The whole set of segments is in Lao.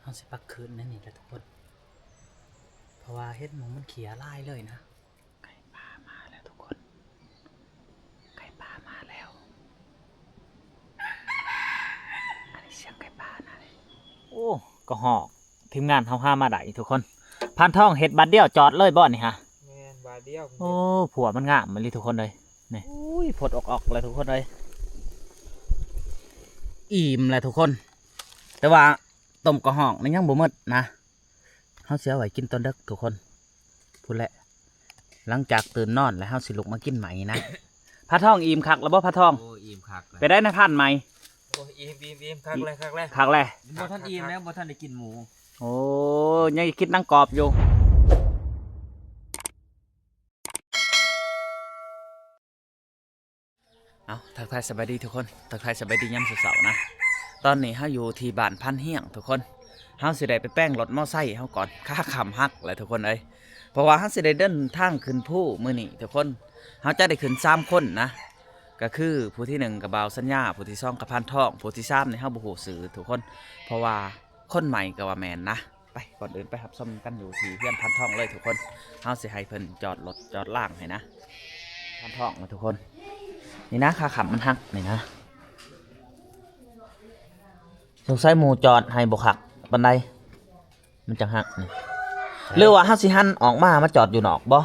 ເຮົາຊິປັກຄືນໃນນີ້ແຫຼະທຸກຄົນ ເພາະວ່າເຫັນໝູມັນເຂ້ຍຫຼາຍເລີຍນະ. ໄກ່ປ່າມາແລ້ວທຸກຄົນ ໄກ່ປ່າມາແລ້ວ ອັນນີ້ສຽງໄກ່ປ່ານະ. ໂອ້ ກະຮອກ ທີມງານເຮົາຫາມາໄດ້ທຸກຄົນ. ພານທອງເຮັດບາດດຽວຈອດເລີຍບໍ່ນີ້ຫະ? ແມ່ນ ບາດດຽວ. ໂອ້ ພົວມັນງາມອີ່ຫຼີທຸກຄົນເອີຍ ນີ້. ອຸ້ຍ ພົດອອກໆ ແລ້ວທຸກຄົນເອີຍ ອີ່ມແລ້ວທຸກຄົນ. ແຕ່ວ່າຕົ້ມກະຮອກນີ້ຍັງບໍ່ໝົດນະ ເຮົາຊິເອົາໄວ້ກິນຕອນເດິກທຸກຄົນ ພຸ້ນແຫຼະ. ຫຼັງຈາກຕື່ນນອນແລ້ວ ເຮົາຊິລຸກມາກິນໃໝ່ນະ. ພານທອງ ອີ່ມຄັກແລ້ວບໍ່ ພານທອງ? ໂອ້ ອີ່ມຄັກແລ້ວ. ເປັນໃດນະ ພານໃໝ່? ໂອ້ ອີ່ມໆໆ ຄັກແລ້ວ ຄັກແລ້ວ. ບໍ່ທັນອີ່ມແລ້ວ ບໍ່ທັນໄດ້ກິນໝູ. ໂອ້ ຍັງກິນໜັງກອບຢູ່. ເອົາ ທັກທາຍສະບາຍດີທຸກຄົນ ທັກທາຍສະບາຍດີຍາມເຊົ້າໆນະ. ຕອນນີ້ເຮົາຢູ່ທີ່ບ້ານພັນຮຽງທຸກຄົນ. ເຮົາຊິໄດ້ໄປແປງລົດມໍໄຊເຮົາກ່ອນ ຂາຄ້ຳຫັກແຫຼະທຸກຄົນເອີຍ ເພາະວ່າເຮົາຊິໄດ້ເດີນທາງຂຶ້ນພູມື້ນີ້ທຸກຄົນ. ເຮົາຈະໄດ້ຂຶ້ນສາມຄົນນະ ກະຄືຜູ້ທີໜຶ່ງກະບ່າວສັນຍາ ຜູ້ທີສອງກະພານທອງ ຜູ້ທີສາມນີ້ເຮົາບໍ່ຮູ້ຊື່ທຸກຄົນ ເພາະວ່າຄົນໃໝ່ກະວ່າແມ່ນນະ. ໄປ ກ່ອນອື່ນໄປຮັບຊົມກັນຢູ່ທີ່ເຮືອນພານທອງເລີຍທຸກຄົນ. ເຮົາຊິໃຫ້ເພິ່ນຈອດລົດຈອດລາງໃຫ້ນະ ພານທອງນະທຸກຄົນ. ນີ້ນະ ຂາຄ້ຳມັນຫັກນີ້ນະ ສົງໄສໝູຈອດໃຫ້ບໍ່ຄັກປານໃດ ມັນຈັ່ງຫັກນີ້. ເອີ ຫຼືວ່າເຮົາຊິຫັນອອກມາ ມາຈອດຢູ່ນອກບໍ່?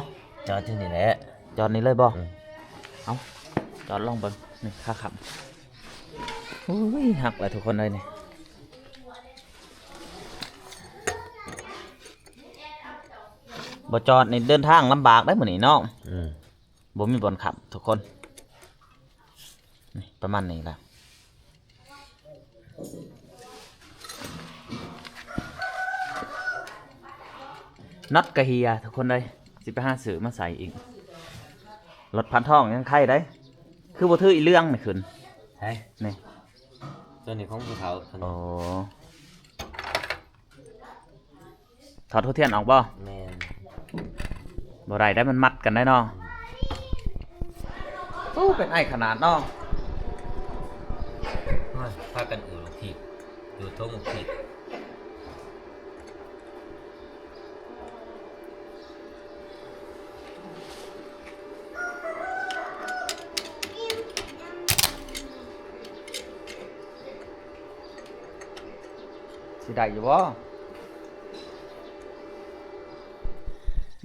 ຈອດຢູ່ນີ້ແຫຼະ ຈອດນີ້ເລີຍບໍ່? ອືມ ເອົາ ຈອດລອງເບິ່ງ ນີ້ຂາຄ້ຳ. ໂອ້ຍ ຫັກແລ້ວທຸກຄົນເອີຍນີ້. ບໍ່ຈອດນີ້ເດີນທາງລຳບາກເດ້ມື້ນີ້ເນາະ. ອືມ ບໍ່ມີບ່ອນຄ້ຳທຸກຄົນ. ນີ້ປະມານນີ້ລະ ນັອດກະເຮ່ຍທຸກຄົນເອີຍ. ຊິໄປຫາຊື້ມາໃສ່ອີກ. ລົດພານທອງຍັງໄຄໄດ໋ ຄືບໍ່ຖືອີເລື່ອງນີ້ຂຶ້ນ. ໃສ? ນີ້ ຕົວນີ້ຂອງຜູ້ເຖົ້າ. ໂອ້ ຖອດຫົວທຽນອອກບໍ່? ແມ່ນ ບໍ່ໄດ້ໄດ໋ ມັນມັດກັນໄດ໋ເນາະ. ອືມ ໂອ້ ເປັນໄອຂະໜາດເນາະ. ໂອ້ຍ ພາກັນອູດອອກທີບ ດູດຖົງອອກທີບ. ຊິໄດ້ຢູ່ບໍ່?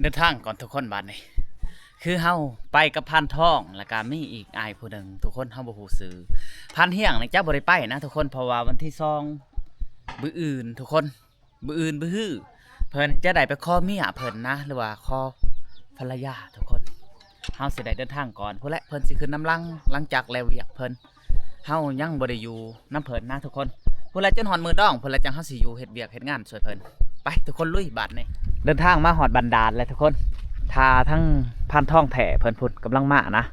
ເດີນທາງກ່ອນທຸກຄົນ ບາດນີ້ ຄືເຮົາໄປກັບພານທອງ ແລ້ວກະມີອີກອ້າຍຜູ້ໜຶ່ງທຸກຄົນ ເຮົາບໍ່ຮູ້ຊື່. ພານຮຽງນີ້ຈະບໍ່ໄດ້ໄປນະທຸກຄົນ ເພາະວ່າວັນທີສອງ ມື້ອື່ນທຸກຄົນ ມື້ອື່ນມື້ຮື ເພິ່ນຈະໄດ້ໄປຂໍເມຍເພິ່ນນະ ຫຼືວ່າຂໍພັນລະຍາທຸກຄົນ. ເຮົາຊິໄດ້ເດີນທາງກ່ອນພຸ້ນແຫຼະ ເພິ່ນຊິຂຶ້ນນຳຫຼັງ ຫຼັງຈາກແລ້ວວຽກເພິ່ນ. ເຮົາຍັງບໍ່ໄດ້ຢູ່ນຳເພິ່ນນະທຸກຄົນ ພຸ້ນແຫຼະ ຈົນຮອດມື້ດອງພຸ້ນແຫຼະ ຈັ່ງເຮົາຊິຢູ່ເຮັດວຽກເຮັດງານຊ່ວຍເພິ່ນ. ໄປທຸກຄົນ ລຸຍບາດນີ້. ເດີນທາງມາຮອດບັນດານແລ້ວທຸກຄົນ ຖ້າທັງພານທອງແທ້ເພິ່ນພຸ້ນກຳລັງມານະ.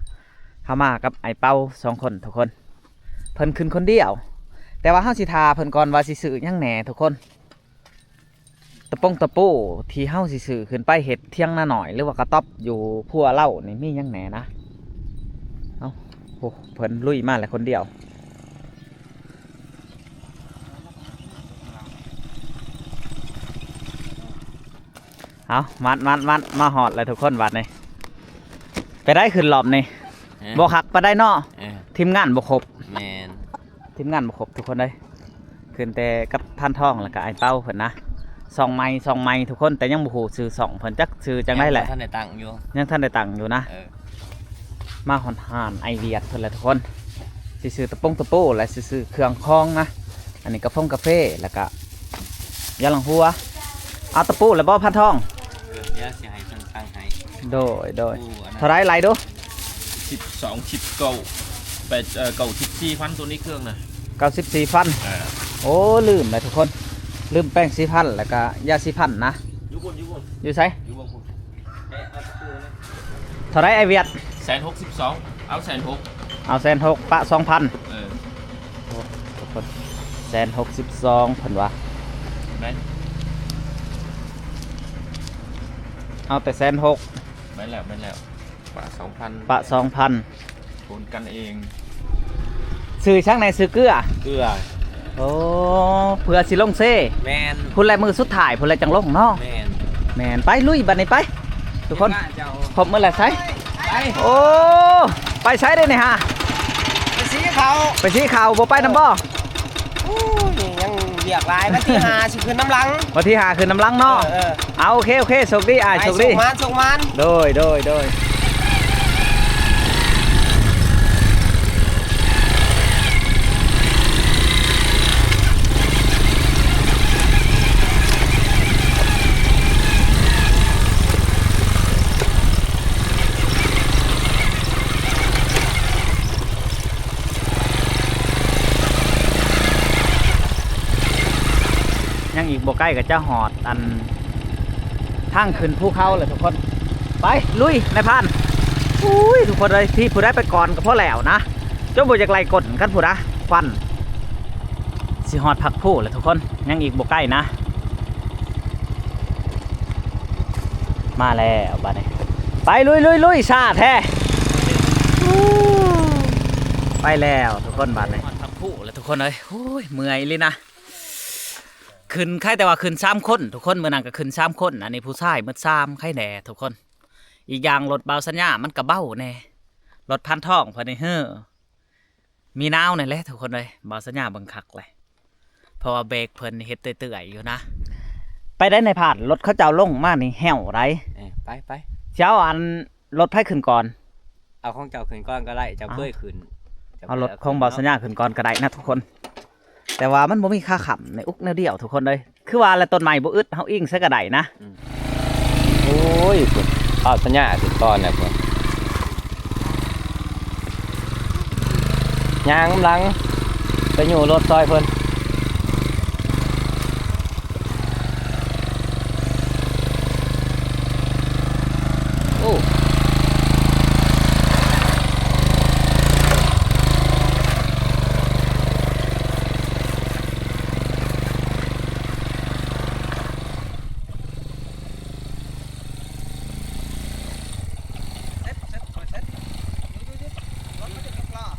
ເຮົາມາກັບອ້າຍເປົາສອງຄົນທຸກຄົນ ເພິ່ນຂຶ້ນຄົນດຽວ ແຕ່ວ່າເຮົາຊິຖ້າເພິ່ນກ່ອນວ່າຊິຊື້ຫຍັງແດ່ທຸກຄົນ. ຕະປົງຕະປູທີ່ເຮົາຊິຊື້ຂຶ້ນໄປເຮັດຖຽງນານ້ອຍ ຫຼືວ່າກະຕັອບຢູ່ຄົວເຮົານີ້ມີຫຍັງແດ່ນະ? ເອົ້າ ໂອ້ ເພິ່ນລຸຍມາແລ້ວຄົນດຽວ. ເອົາ ມັດ ມັດ ມັດ ມາຮອດແລ້ວທຸກຄົນ ບາດນີ້. ໄປໄດ້ຂຶ້ນລອບນີ້ ຮະ? ບໍ່ຄັກປານໃດເນາະ. ເອີ ທີມງານບໍ່ຄົບ. ແມ່ນ ທີມງານບໍ່ຄົບທຸກຄົນເອີຍ ຂຶ້ນແຕ່ກັບພານທອງ ແລ້ວກະອ້າຍເປົາເພິ່ນນະ. ຊ່ອງໃໝ່ ຊ່ອງໃໝ່ທຸກຄົນ ແຕ່ຍັງບໍ່ຮູ້ຊື່ຊ່ອງເພິ່ນ ຈັກຊື່ຈັ່ງໃດແຫຼະ ຍັງບໍ່ທັນໄດ້ຕັ້ງຢູ່ ຍັງທັນໄດ້ຕັ້ງຢູ່ນະ. ເອີ ມາຮອດຮ້ານອ້າຍວຽດເພິ່ນແລ້ວທຸກຄົນ ຊິຊື້ຕະປົງຕະປູ ແລະ ຊິຊື້ເຄື່ອງຂອງນະ. ອັນນີ້ກະຟົງກາເຟ ແລ້ວກະຢາລ້າງຫົວ. ເອົາຕະປູແລ້ວບໍ່ ພານທອງ? ເອີ ດຽວຊິໃຫ້ເພິ່ນສັ່ງໃຫ້. ໂດຍ ໂດຍ. ໂອ້ ອັນນັ້ນ ເທົ່າໃດ ໄລ່ດູ? ສິບສອງ ສິບເກົ້າ ແປດ ເອີ ເກົ້າສິບສີ່ພັນ ໂຕນີ້ເຄື່ອງນະ ເກົ້າສິບສີ່ພັນ. ເອີ ໂອ້ ລືມແລ້ວທຸກຄົນ ລືມແປງສີຟັນ ແລ້ວກະຢາສີຟັນນະ. ຢູ່ພຸ້ນ ຢູ່ພຸ້ນ. ຢູ່ໃສ? ຢູ່ເບື້ອງພຸ້ນ. ເອີ ເອົາຕະປູນະ. ເທົ່າໃດອ້າຍວຽດ? ແສນຫົກສິບສອງ ເອົາແສນຫົກ ເອົາແສນຫົກ ປະສອງພັນ. ເອີ ໂອ້ ທຸກຄົນ ແສນຫົກສິບສອງເພິ່ນວ່າ. ແມ່ນ. ເອົາແຕ່ແສນຫົກ. ແມ່ນແລ້ວ ແມ່ນແລ້ວ ປະສອງພັນ ປະສອງພັນ ໂອນກັນເອງ. ຊື່ຈັ່ງໃດ? ຊື່ເກືອ ເກືອ. ໂອ້ ເພື່ອຊິລົງເຊ. ແມ່ນ. ພຸ້ນແຫຼະ ມື້ສຸດທ້າຍພຸ້ນແຫຼະ ຈັ່ງລົງເນາະ. ແມ່ນ ແມ່ນ. ໄປ ລຸຍບັດນີ້ ໄປ ທຸກຄົນ. ເຈົ້າ ຄົບໝົດແລ້ວ ໃສ? ໄປ. ໂອ້ ໄປໃສເດ້ນີ້ຫາ? ໄປສີເຂົ້າ ໄປສີເຂົ້າ ບໍ່ໄປນຳບໍ່? ໂອ້ຍ ຍັງວຽກຫຼາຍ. ວັນທີຫ້າຊິຂຶ້ນນຳຫຼັງ ວັນທີຫ້າຂຶ້ນນຳຫຼັງເນາະ. ເອີ ເອີ ເອົາ ໂອເຄ ໂອເຄ ໂຊກດີອ້າຍ ໄປ ໂຊກດີ ໂຊກໝານ ໂຊກໝານ. ໂດຍ ໂດຍ ໂດຍ. ຍັງອີກບໍ່ໄກກໍຈະຮອດອັນທາງຂຶ້ນພູເຂົາແລ້ວທຸກຄົນ. ໄປ ລຸຍ ນາຍພານ. ອຸ້ຍ ທຸກຄົນເອີຍ ທີ່ຜູ້ໃດໄປກ່ອນກໍພໍແລ້ວນະ ຈົນບໍ່ຢາກໄລ່ກົ້ນກັນພຸ້ນນະ. ຄວັນ ຊິຮອດພັກພູແລ້ວທຸກຄົນ ຍັງອີກບໍ່ໄກນະ. ມາແລ້ວບາດນີ້ ໄປ ລຸຍ ລຸຍ ລຸຍ. ຊ້າແທ້. ໄປແລ້ວທຸກຄົນ ບາດນີ້ຮອດພັກພູແລ້ວທຸກຄົນເອີຍ. ໂອ້ຍ ເມື່ອຍອີ່ຫຼີນະ. ຂຶ້ນ ໃຄແຕ່ວ່າຂຶ້ນສາມຄົນທຸກຄົນ ມື້ນັ້ນກໍຂຶ້ນສາມຄົນ ອັນນີ້ຜູ້ຊາຍໝົດສາມ ໃຄແດ່ທຸກຄົນ. ອີກຢ່າງລົດບ່າວສັນຍາມັນກໍເບົາແດ່ ລົດພານທອງເພິ່ນນີ້ ເຮີ ມີນາວນີ້ແຫຼະທຸກຄົນເອີຍ. ບ່າວສັນຍາເບິ່ງຄັກເລີຍ ເພາະວ່າເບຣກເພິ່ນເຮັດເຕື່ອຍໆຢູ່ນະ. ໄປໄດ້ນາຍພານ ລົດເຂົາເຈົ້າລົງມານີ້ແຫ້ວໃດ. ເອີ ໄປໆ ຊິເອົາອັນ ລົດໃຜຂຶ້ນກ່ອນ? ເອົາຂອງເຈົ້າຂຶ້ນກ່ອນກໍໄດ້ ເຈົ້າເຄີຍຂຶ້ນ. ເອົາລົດຂອງບ່າວສັນຍາຂຶ້ນກ່ອນກໍໄດ້ນະທຸກຄົນ ແຕ່ວ່າມັນບໍ່ມີຂາຄ້ຳໃນອຸກແນວດຽວທຸກຄົນເອີຍ. ຄືວ່າແຫຼະ ຕົ້ນໄມ້ບໍ່ອຶດ ເຮົາອີງໃສ່ກໍໄດ້ນະ. ອືມ ໂອ້ຍ ພຸ້ນ ບ່າວສັນຍາຂຶ້ນກ່ອນແລ້ວພຸ້ນ ຍ່າງນຳຫຼັງໄປຍູ້ລົດຊ່ອຍເພິ່ນ. ໂອ້ ເຊັດ ເຊັດ ຄ່ອຍເຊັດ. ຢຸດ ຢຸດ ຢຸດ ລົດມັນຈະຍົກລໍ້.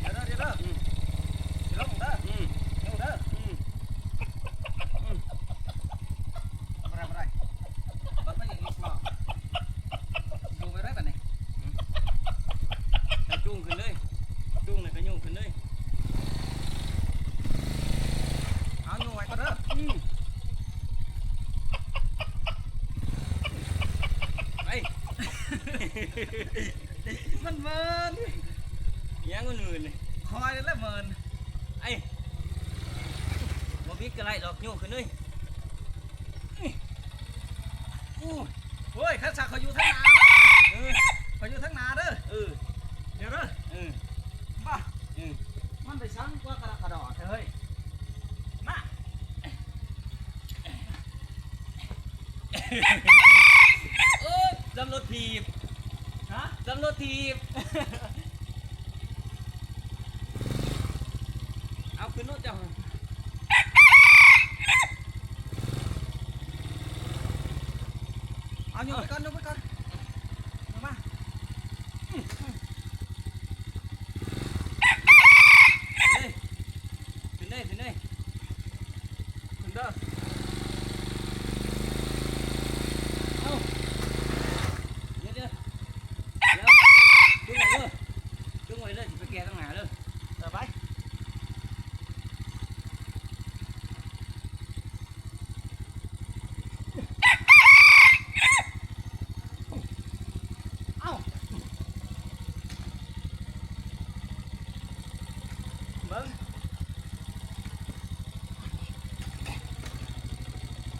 ດຽວເດີ ດຽວເດີ ອືມ ຊິລົງເດີ ອືມ ເອົາເດີ ອືມ ອືມ ບໍ່ໄດ້ ບໍ່ໄດ້ ລົດມັນຍັງອີກລໍ້ ຢູ່ໄປໄດ້ບັດນີ້ ອືມ ໃຫ້ຈູງຂຶ້ນເລີຍ ຈູງແລ້ວກໍຍົກຂຶ້ນເລີຍ ເອົາ ຍົກໄວ້ກ່ອນເດີ ອືມ ໄປ ມັນເມີນ ຫຍັງມັນມີນນີ້ ຂ້ອຍນີ້ແຫຼະມີນ ໄອ້ ບໍ່ບິດກໍໄດ້ດອກ ໂຍກຂຶ້ນເລີຍ ໂອ້ຍ ໂອ້ຍ ຄັນສັກຂ້ອຍຢູ່ທາງໜ້າ ເອີ ຂ້ອຍຢູ່ທາງໜ້າເດີ ເອີ ດຽວເດີ ເອີ ມາ ເອີ ມັນໄປສັງກວ່າກະດອກກະດໍແທ້ເຮີ້ຍ ມາ. ໂອ້ຍ ຈຳລົດຖີບ ຮະ ຈຳລົດຖີບ ເອົາຂຶ້ນລົດເຈົ້າ ເອົາຍົກໄປກ່ອນ ຍົກໄປກ່ອນ ຍົກມາ ເຮີ້ຍ ຂຶ້ນເລີຍ ຂຶ້ນເລີຍ. ຂຶ້ນເດີ ເອົາ ດຽວ ດຽວ ດຽວ ຈູງໄວ້ເດີ ຈູງໄວ້ເລີຍ ຊິໄປແກ່ທາງໜ້າເດີ ເອີ ໄປ ເອົ້າ ເບິ່ງ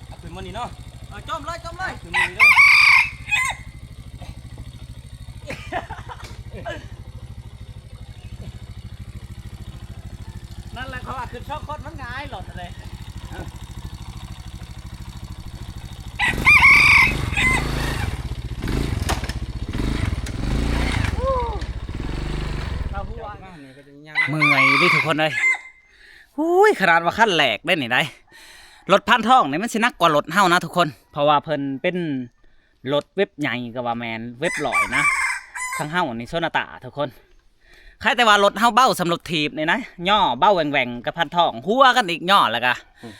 ເອົາຂຶ້ນໝົດນີ້ເນາະ ເອີ ຈົ່ມເລີຍ ຈົ່ມເລີຍ ຂຶ້ນໝົດນີ້ເດີ ນັ້ນແຫຼະ ເຂົາວ່າຂຶ້ນສອງຄົນມັນງ່າຍ ຫຼອດເລີຍ. ເມື່ອຍເດ້ທຸກຄົນເອີຍ ອຸ້ຍ ຂະໜາດວ່າຄັນແລກໄດ໋ນີ້ໄດ໋ ລົດພານທອງນີ້ມັນຊິໜັກກວ່າລົດເຮົານະທຸກຄົນ ເພາະວ່າເພິ່ນເປັນລົດເວັບໃຫຍ່ກໍວ່າແມ່ນ ເວັບຮ້ອຍນະ ທາງເຮົານີ້ໂຊນາຕາທຸກຄົນ. ໃຄແຕ່ວ່າລົດເຮົາເບົາສ່ຳລົດຖີບນີ້ນະ ຍໍເບົາແຫວ່ງໆກັບພານທອງ ຫົວກັນອີກ ຍໍແລ້ວກະ ອືມ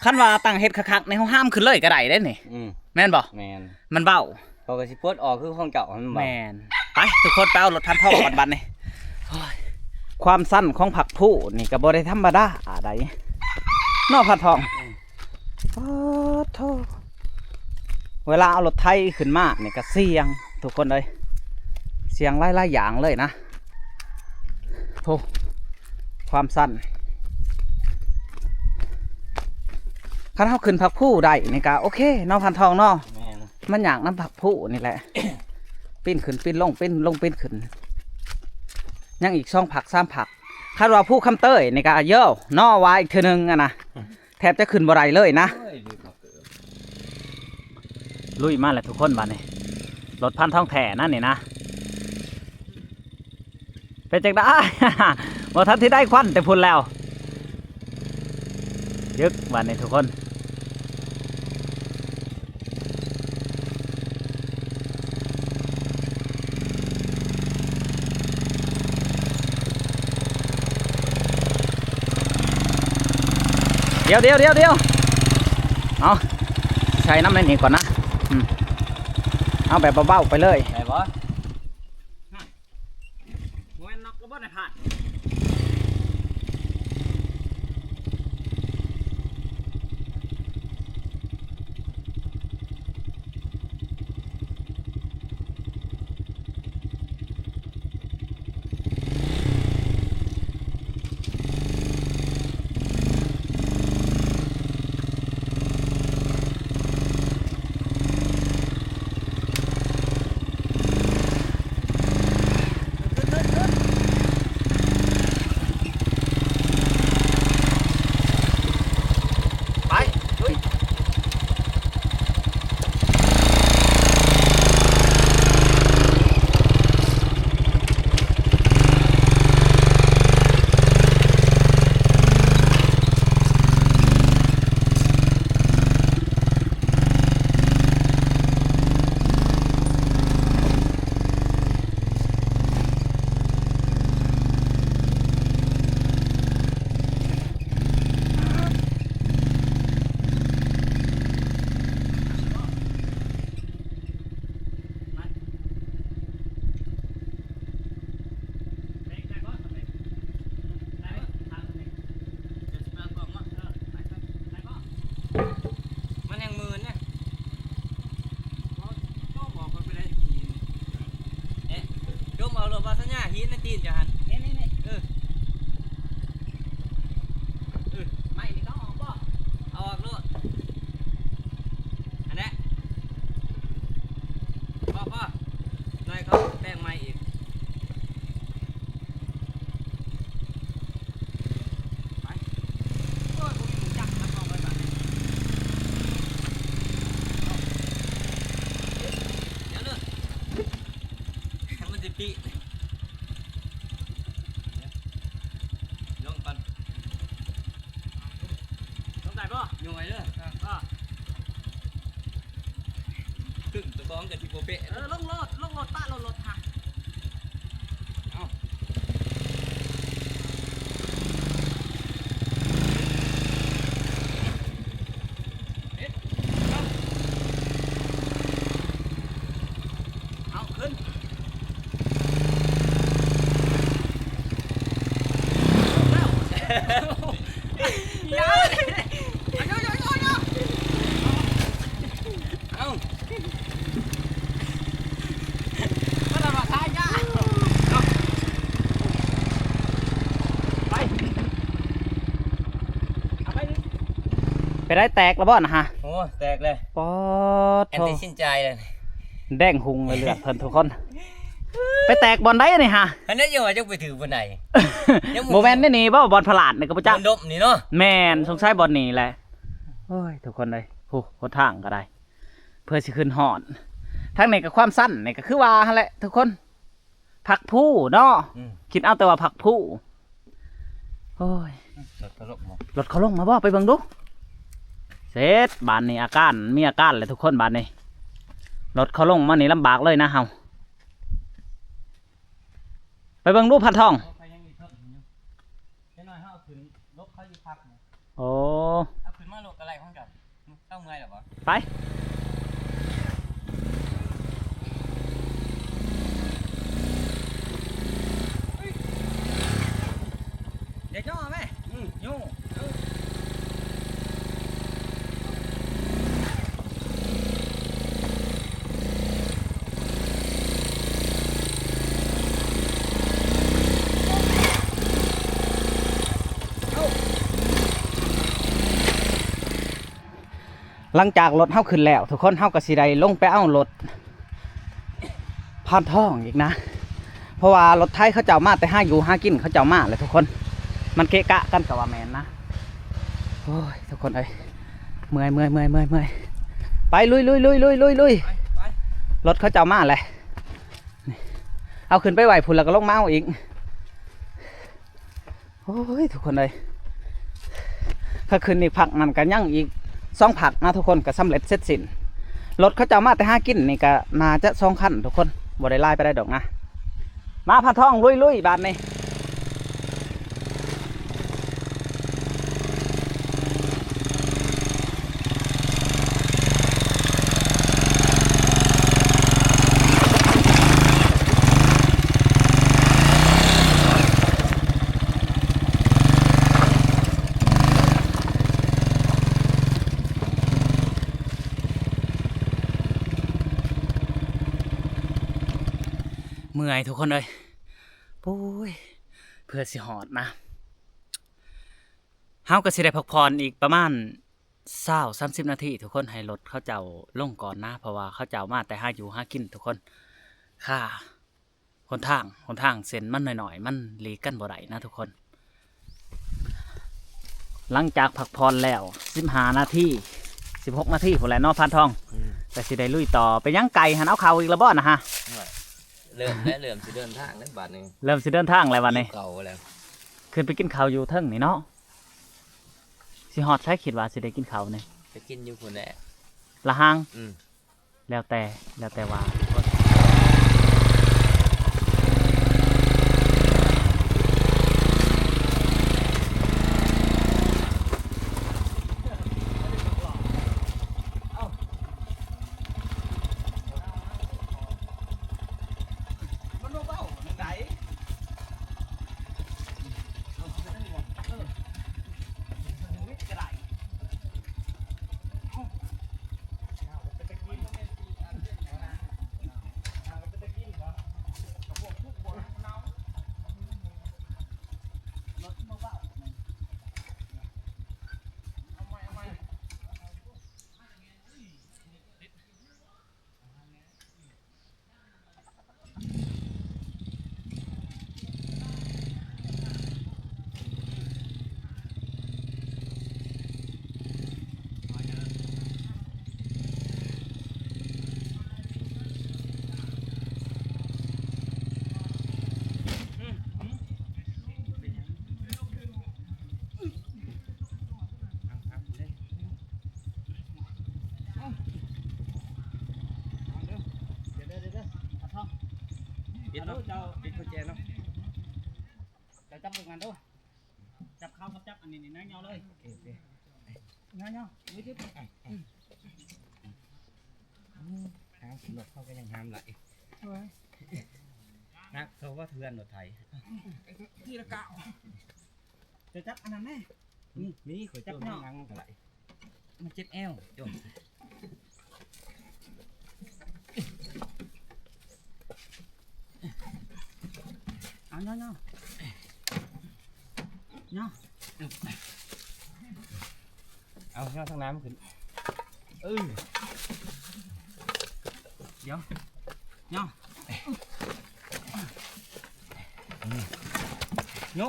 ຄັນວ່າຕັ້ງເຮັດຄັກໆນີ້ ເຮົາຫາມຂຶ້ນເລີຍກໍໄດ້ເດ້ນີ້ ອືມ ແມ່ນບໍ່? ແມ່ນ ມັນເບົາ ເຂົາກໍຊິປົດອອກຄືຂອງເຈົ້າຫັ້ນເບົາ. ແມ່ນ ໄປທຸກຄົນ ໄປເອົາລົດພານທອງກ່ອນບັດນີ້. ໂອ້ຍ ຄວາມຊັນຂອງຜັກພູນີ້ກໍບໍ່ໄດ້ທຳມະດາໃດເນາະ ພານທອງ. ອືມ ປາດໂທ້ ເວລາເອົາລົດໄຖຂຶ້ນມານີ້ກໍສ່ຽງທຸກຄົນເອີຍ ສ່ຽງຫຼາຍໆຢ່າງເລີຍນະ. ໂອ້ ຄວາມຊັນ ຄັນເຮົາຂຶ້ນຜັກພູໄດ້ນີ້ກໍໂອເຄເນາະ ພານທອງເນາະ. ແມ່ນ ມັນຍາກນຳຜັກພູນີ້ແຫຼະ ປີນຂຶ້ນປີນລົງ ປີນລົງປີນຂຶ້ນ ຍັງອີກສອງຜັກສາມຜັກ. ຄັນວ່າພູຄຳເຕີຍນີ້ກໍເຢີເນາະ ວ່າອີກເທື່ອໜຶ່ງຫັ້ນນະ ແທບຈະຂຶ້ນບໍ່ໄດ້ເລີຍນະ. ໂອ້ຍ ລຸຍມາແລ້ວທຸກຄົນ ບາດນີ້ລົດພານທອງແທ້ນະນີ້ນະ. ເປັນຈັ່ງໃດ? ບໍ່ທັນທີ່ໄດ້ຄວັນແຕ່ພຸ້ນແລ້ວ ຍຶກ ບາດນີ້ທຸກຄົນ. ດຽວໆໆໆ ເອົາ ໃສ່ນ້ຳໃນນີ້ກ່ອນນະ. ອືມ ເອົາແບບເບົາໆໄປເລີຍ ໄດ້ບໍ່? ບໍ່ແມ່ນນອກລະບໍ່ໄດ້ຜ່ານ. ໄປ ລຸຍ. ມັນຍັງໝື່ນນະ ບໍ່ ບໍ່ອອກໄປໄດ້ ເອະ ຈົ່ມເອົາໂລດ ບໍ່ສັນຍາ ຫີນໃນຕີນເຈົ້າຫັ້ນ ນີ້ໆໆ ເອີ ເອີ ໄມ້ນີ້ກໍເອົາອອກບໍ່? ເອົາອອກໂລດ ຫັ້ນແຫຼະ ພໍໆ ໜ້ອຍເຂົາແປງໃໝ່ອີກ. ໄປ ໂອ້ຍ ບໍ່ມີໝູຈັກ ມັນອອກໄປບາດນີ້ ດຽວເດີ ມັນຊິປີ ລົງກ່ອນ ລົງໄດ້ບໍ່? ຍົກໄວ້ເດີ ອ່າ ຄຶ່ງຕົວກອງກໍຊິບໍ່ເປະ ເອີ ລົງໂລດ ລົງໂລດ ປະໂລດ ລົດຫັ້ນ ເອົາ ເຮັດ ເອົາ ເອົາ ຂຶ້ນ ເອົ້າ ມັນລະວ່າຂາຍາ ເອົາ ໄປ ເອົາໄປ ເປັນໄດ ແຕກລະບໍ່ນະຮະ? ໂອ້ ແຕກເລີຍ ປອດ ແອນຕິຊິນຈາຍເລີຍ ແດງຮຸ່ງເລີຍເລືອດເພິ່ນທຸກຄົນ ໄປແຕກບ່ອນໃດນີ້ຮະ? ອັນນັ້ນຍັງວ່າຈັກໄປຖືບ່ອນໃດ ຍັງບໍ່ ບໍ່ແມ່ນໃນນີ້ບໍ່ ບ່ອນພະລາດນີ້ກໍບໍ່ຈັກ ບ່ອນດົມນີ້ເນາະ ແມ່ນ ສົງໄສບ່ອນນີ້ແຫຼະ ໂອ້ຍ ທຸກຄົນເອີຍ ໂອ້ ຫົນທາງກໍໄດ້ ເພື່ອຊິຂຶ້ນຮອດ ທາງນີ້ກໍຄວາມຊັນນີ້ກໍຄືວ່າຫັ້ນແຫຼະທຸກຄົນ ຜັກພູເນາະ ອືມ ຄິດເອົາແຕ່ວ່າຜັກພູ ໂອ້ຍ ລົດເຂົາລົງມາບໍ່? ລົດເຂົາລົງມາບໍ່? ໄປເບິ່ງດູ. ເສັດ ບາດນີ້ອາການ ມີອາການແລ້ວທຸກຄົນ ບາດນີ້ ລົດເຂົາລົງມານີ້ລຳບາກເລີຍນະເຮົາ. ໄປເບິ່ງດູ ພັນທອງ. ໂອ້ ໄປຍັງອີກເທິງຢູ່ ຈັກໜ້ອຍເຮົາເອົາຂຶ້ນລົບເຂົາຢູ່ພັກນີ້. ໂອ້ ເອົາຂຶ້ນມາໂລດກໍໄດ້ຂອງເຈົ້າ. ເຈົ້າເມື່ອຍແລ້ວບໍ່? ໄປ ຢ່າຍໍແມ່. ອືມ ໂຍ. ຫຼັງຈາກລົດເຮົາຂຶ້ນແລ້ວ ທຸກຄົນ ເຮົາກໍຊິໄດ້ລົງໄປເອົາລົດ ພານທອງອີກນະ ເພາະວ່າລົດໄຖເຂົາເຈົ້າມາແຕ່ຫາຢູ່ຫາກິນ ເຂົາເຈົ້າມາແຫຼະທຸກຄົນ ມັນເກະກະກັນກໍວ່າແມ່ນນະ. ໂອ້ຍ ທຸກຄົນເອີຍ ເມື່ອຍ ເມື່ອຍ ເມື່ອຍ ເມື່ອຍ ເມື່ອຍ ໄປ ລຸຍ ລຸຍ ລຸຍ ລຸຍ ລຸຍ ລຸຍ ໄປ ໄປ ລົດເຂົາເຈົ້າມາແຫຼະ ເອົາຂຶ້ນໄປໄວ້ພຸ້ນ ແລ້ວກໍລົງມາເອົາອີກ. ໂອ້ຍ ທຸກຄົນເອີຍ ຖ້າຂຶ້ນອີກພັກນັ້ນກໍຍັງອີກສອງພັກນະທຸກຄົນ ກໍສຳເລັດເສັດສິ້ນ. ລົດເຂົາເຈົ້າມາແຕ່ຫາກິນນີ້ກໍໜ້າຈະສອງຄັນທຸກຄົນ ບໍ່ໄດ້ຫຼາຍປານໃດດອກນະ. ມາ ພານທອງ ລຸຍໆ ບາດນີ້. ເມື່ອຍທຸກຄົນເອີຍ ໂອ້ຍ ເພື່ອຊິຮອດນະ ເຮົາກໍຊິໄດ້ພັກຜ່ອນອີກປະມານຊາວ ສາມສິບນາທີທຸກຄົນ ໃຫ້ລົດເຂົາເຈົ້າລົງກ່ອນນະ ເພາະວ່າເຂົາເຈົ້າມາແຕ່ຫາຢູ່ຫາກິນທຸກຄົນ ຄ່າຫົນທາງ ຫົນທາງເສັ້ນມັນໜ້ອຍໆ ມັນຫຼີກກັນບໍ່ໄດ້ນະທຸກຄົນ. ຫຼັງຈາກພັກຜ່ອນແລ້ວ ສິບຫ້ານາທີ ສິບຫົກນາທີພຸ້ນແຫຼະເນາະ ພານທອງ ອືມ ກໍຊິໄດ້ລຸຍຕໍ່. ໄປຫຍັງໄກຫັ້ນ ເອົາເຂົ້າອີກແລ້ວບໍ່ນະຮະ? ເລີ່ມແລ້ວ ເລີ່ມຊິເດີນທາງແລ້ວບາດນີ້ ເລີ່ມຊິເດີນທາງແລ້ວບາດນີ້ ຫິວເຂົ້າແລ້ວ. ຂຶ້ນໄປກິນເຂົ້າຢູ່ເທິງນີ້ເນາະ ຊິຮອດໃສ ຄິດວ່າຊິໄດ້ກິນເຂົ້ານີ້? ໄປກິນຢູ່ພຸ້ນແຫຼະ ລະຫາງ. ອືມ ແລ້ວແຕ່ ແລ້ວແຕ່ວ່າ. ເອົາເດີ ເດີ ເດີ ເດີ ເອົາທອງ ປິດເນາະ ເຈົ້າປິດກຸນແຈເນາະ ເຈົ້າຈັບເບິ່ງອັນດູ ຈັບເຂົ້າກັບຈັບອັນນີ້ນີ້ ຍາວໆເລີຍ ໂອເຄ ໂອເຄ ຍາວໆ ມືຖື ອືມ ຫາມ ລົດເຂົາກໍຍັງຫາມຫຼາຍ ໂອ້ຍ ໜັກເທົ່າວ່າເຮືອນລົດໄຖ ທີລະກ້າວ ຈະຈັບອັນນັ້ນແດ່ ນີ້ ນີ້ ຂ້ອຍ ຈັບ ໂຈມ ເນາະ ຫຼັງມັນກໍໄດ້ ມັນເຈັບແອວ ໂຈມ ເອົາ ຍໍ ຍໍ ຍໍ ເອົາ ຍໍທາງໜ້າມັນຂຶ້ນ ເອີ ດຽວ ຍໍ ໂຍ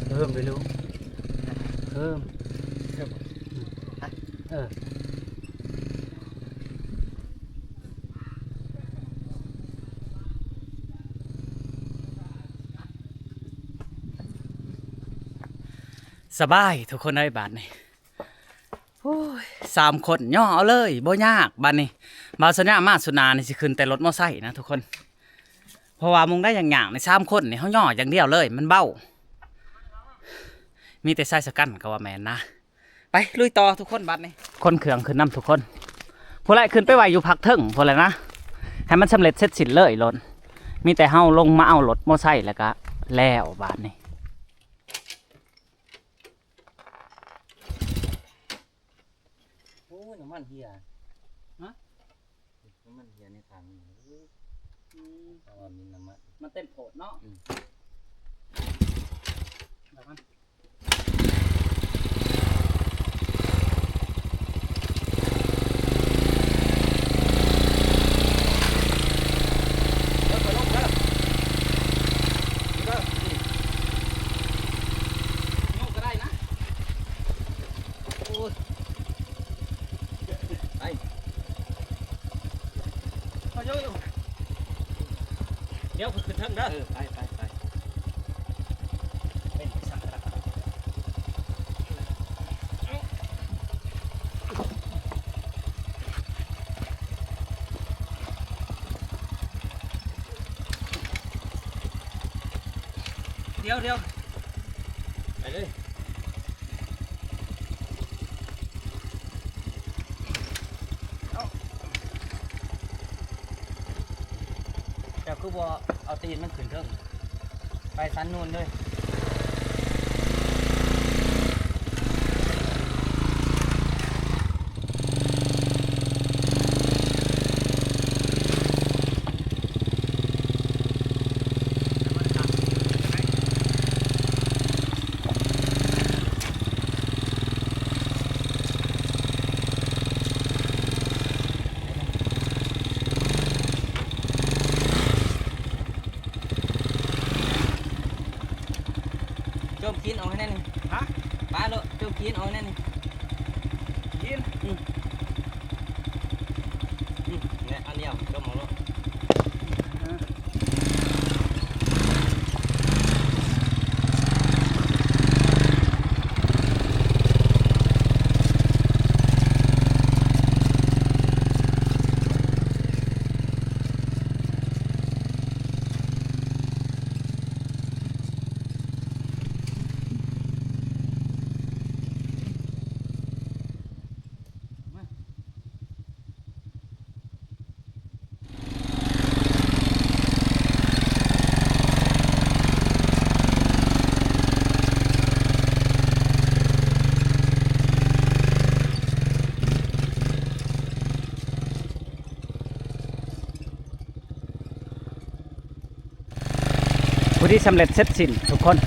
ເອີ ໄປລູກ ເອີ ເອີ ສະບາຍທຸກຄົນເອີຍ ບາດນີ້ ໂອ້ຍ ສາມຄົນຍໍເອົາເລີຍ ບໍ່ຍາກ. ບາດນີ້ບ່າວສັນຍາມາສຸດໜ້ານີ້ ຊິຂຶ້ນແຕ່ລົດມໍໄຊນະທຸກຄົນ ເພາະວ່າມຸງໄດ້ຫຍັງໆນີ້ ສາມຄົນນີ້ ເຮົາຍໍຢ່າງດຽວເລີຍ ມັນເບົາ. ມີແຕ່ຊາຍຊະກັນກໍວ່າແມ່ນນະ. ໄປລຸຍຕໍ່ທຸກຄົນ ບາດນີ້ ຂົນເຄື່ອງຂຶ້ນນຳທຸກຄົນ. ຜູ້ໃດຂຶ້ນໄປໄວ້ຢູ່ພັກເທິງພຸ້ນແຫຼະນະ ໃຫ້ມັນສຳເລັດເສັດສິ້ນເລີຍໂລດ. ມີແຕ່ເຮົາລົງມາເອົາລົດມໍໄຊ ແລ້ວກະແລ້ວບາດນີ້. ໂອ້ຍ ນ້ຳມັນເຫື່ອ. ຮະ? ນ້ຳມັນເຫື່ອໃນຖັງ. ອືມ ເພາະວ່າມີນ້ຳມັນ ມັນເຕັມໂພດເນາະ. ອືມ ແລ້ວມັນ ເດີ ຂ້ອຍລົງເດີ ເດີ ນີ້ ຍົກກໍໄດ້ນະ. ໂອ້ຍ ໄປ ຂ້ອຍຍົກຢູ່ ດຽວຂ້ອຍຂຶ້ນເທິງເດີ. ເອີ ໄປ ໄປ ໄປ ເປັນສັກກະດາ. ດຽວ ດຽວ ໄປເລີຍ. ເຈົ້າຄືບໍ່ເອົາຕີນມັນຂຶ້ນເທິງ ໄປສັນນູນເລີຍ. ໂຈມຂີ້ນອອກໃຫ້ແນ່ນີ້. ຮະ? ປາໂລດ ໂຈມຂີ້ນອອກໃຫ້ແນ່ນີ້. ຂີ້ນ? ອືມ ອືມ ແນ່ ອັນດຽວ ໂຈມອອກໂລດ. ຜູ້ທີ່ສຳເລັດເສັດສິ້ນທຸກຄົນ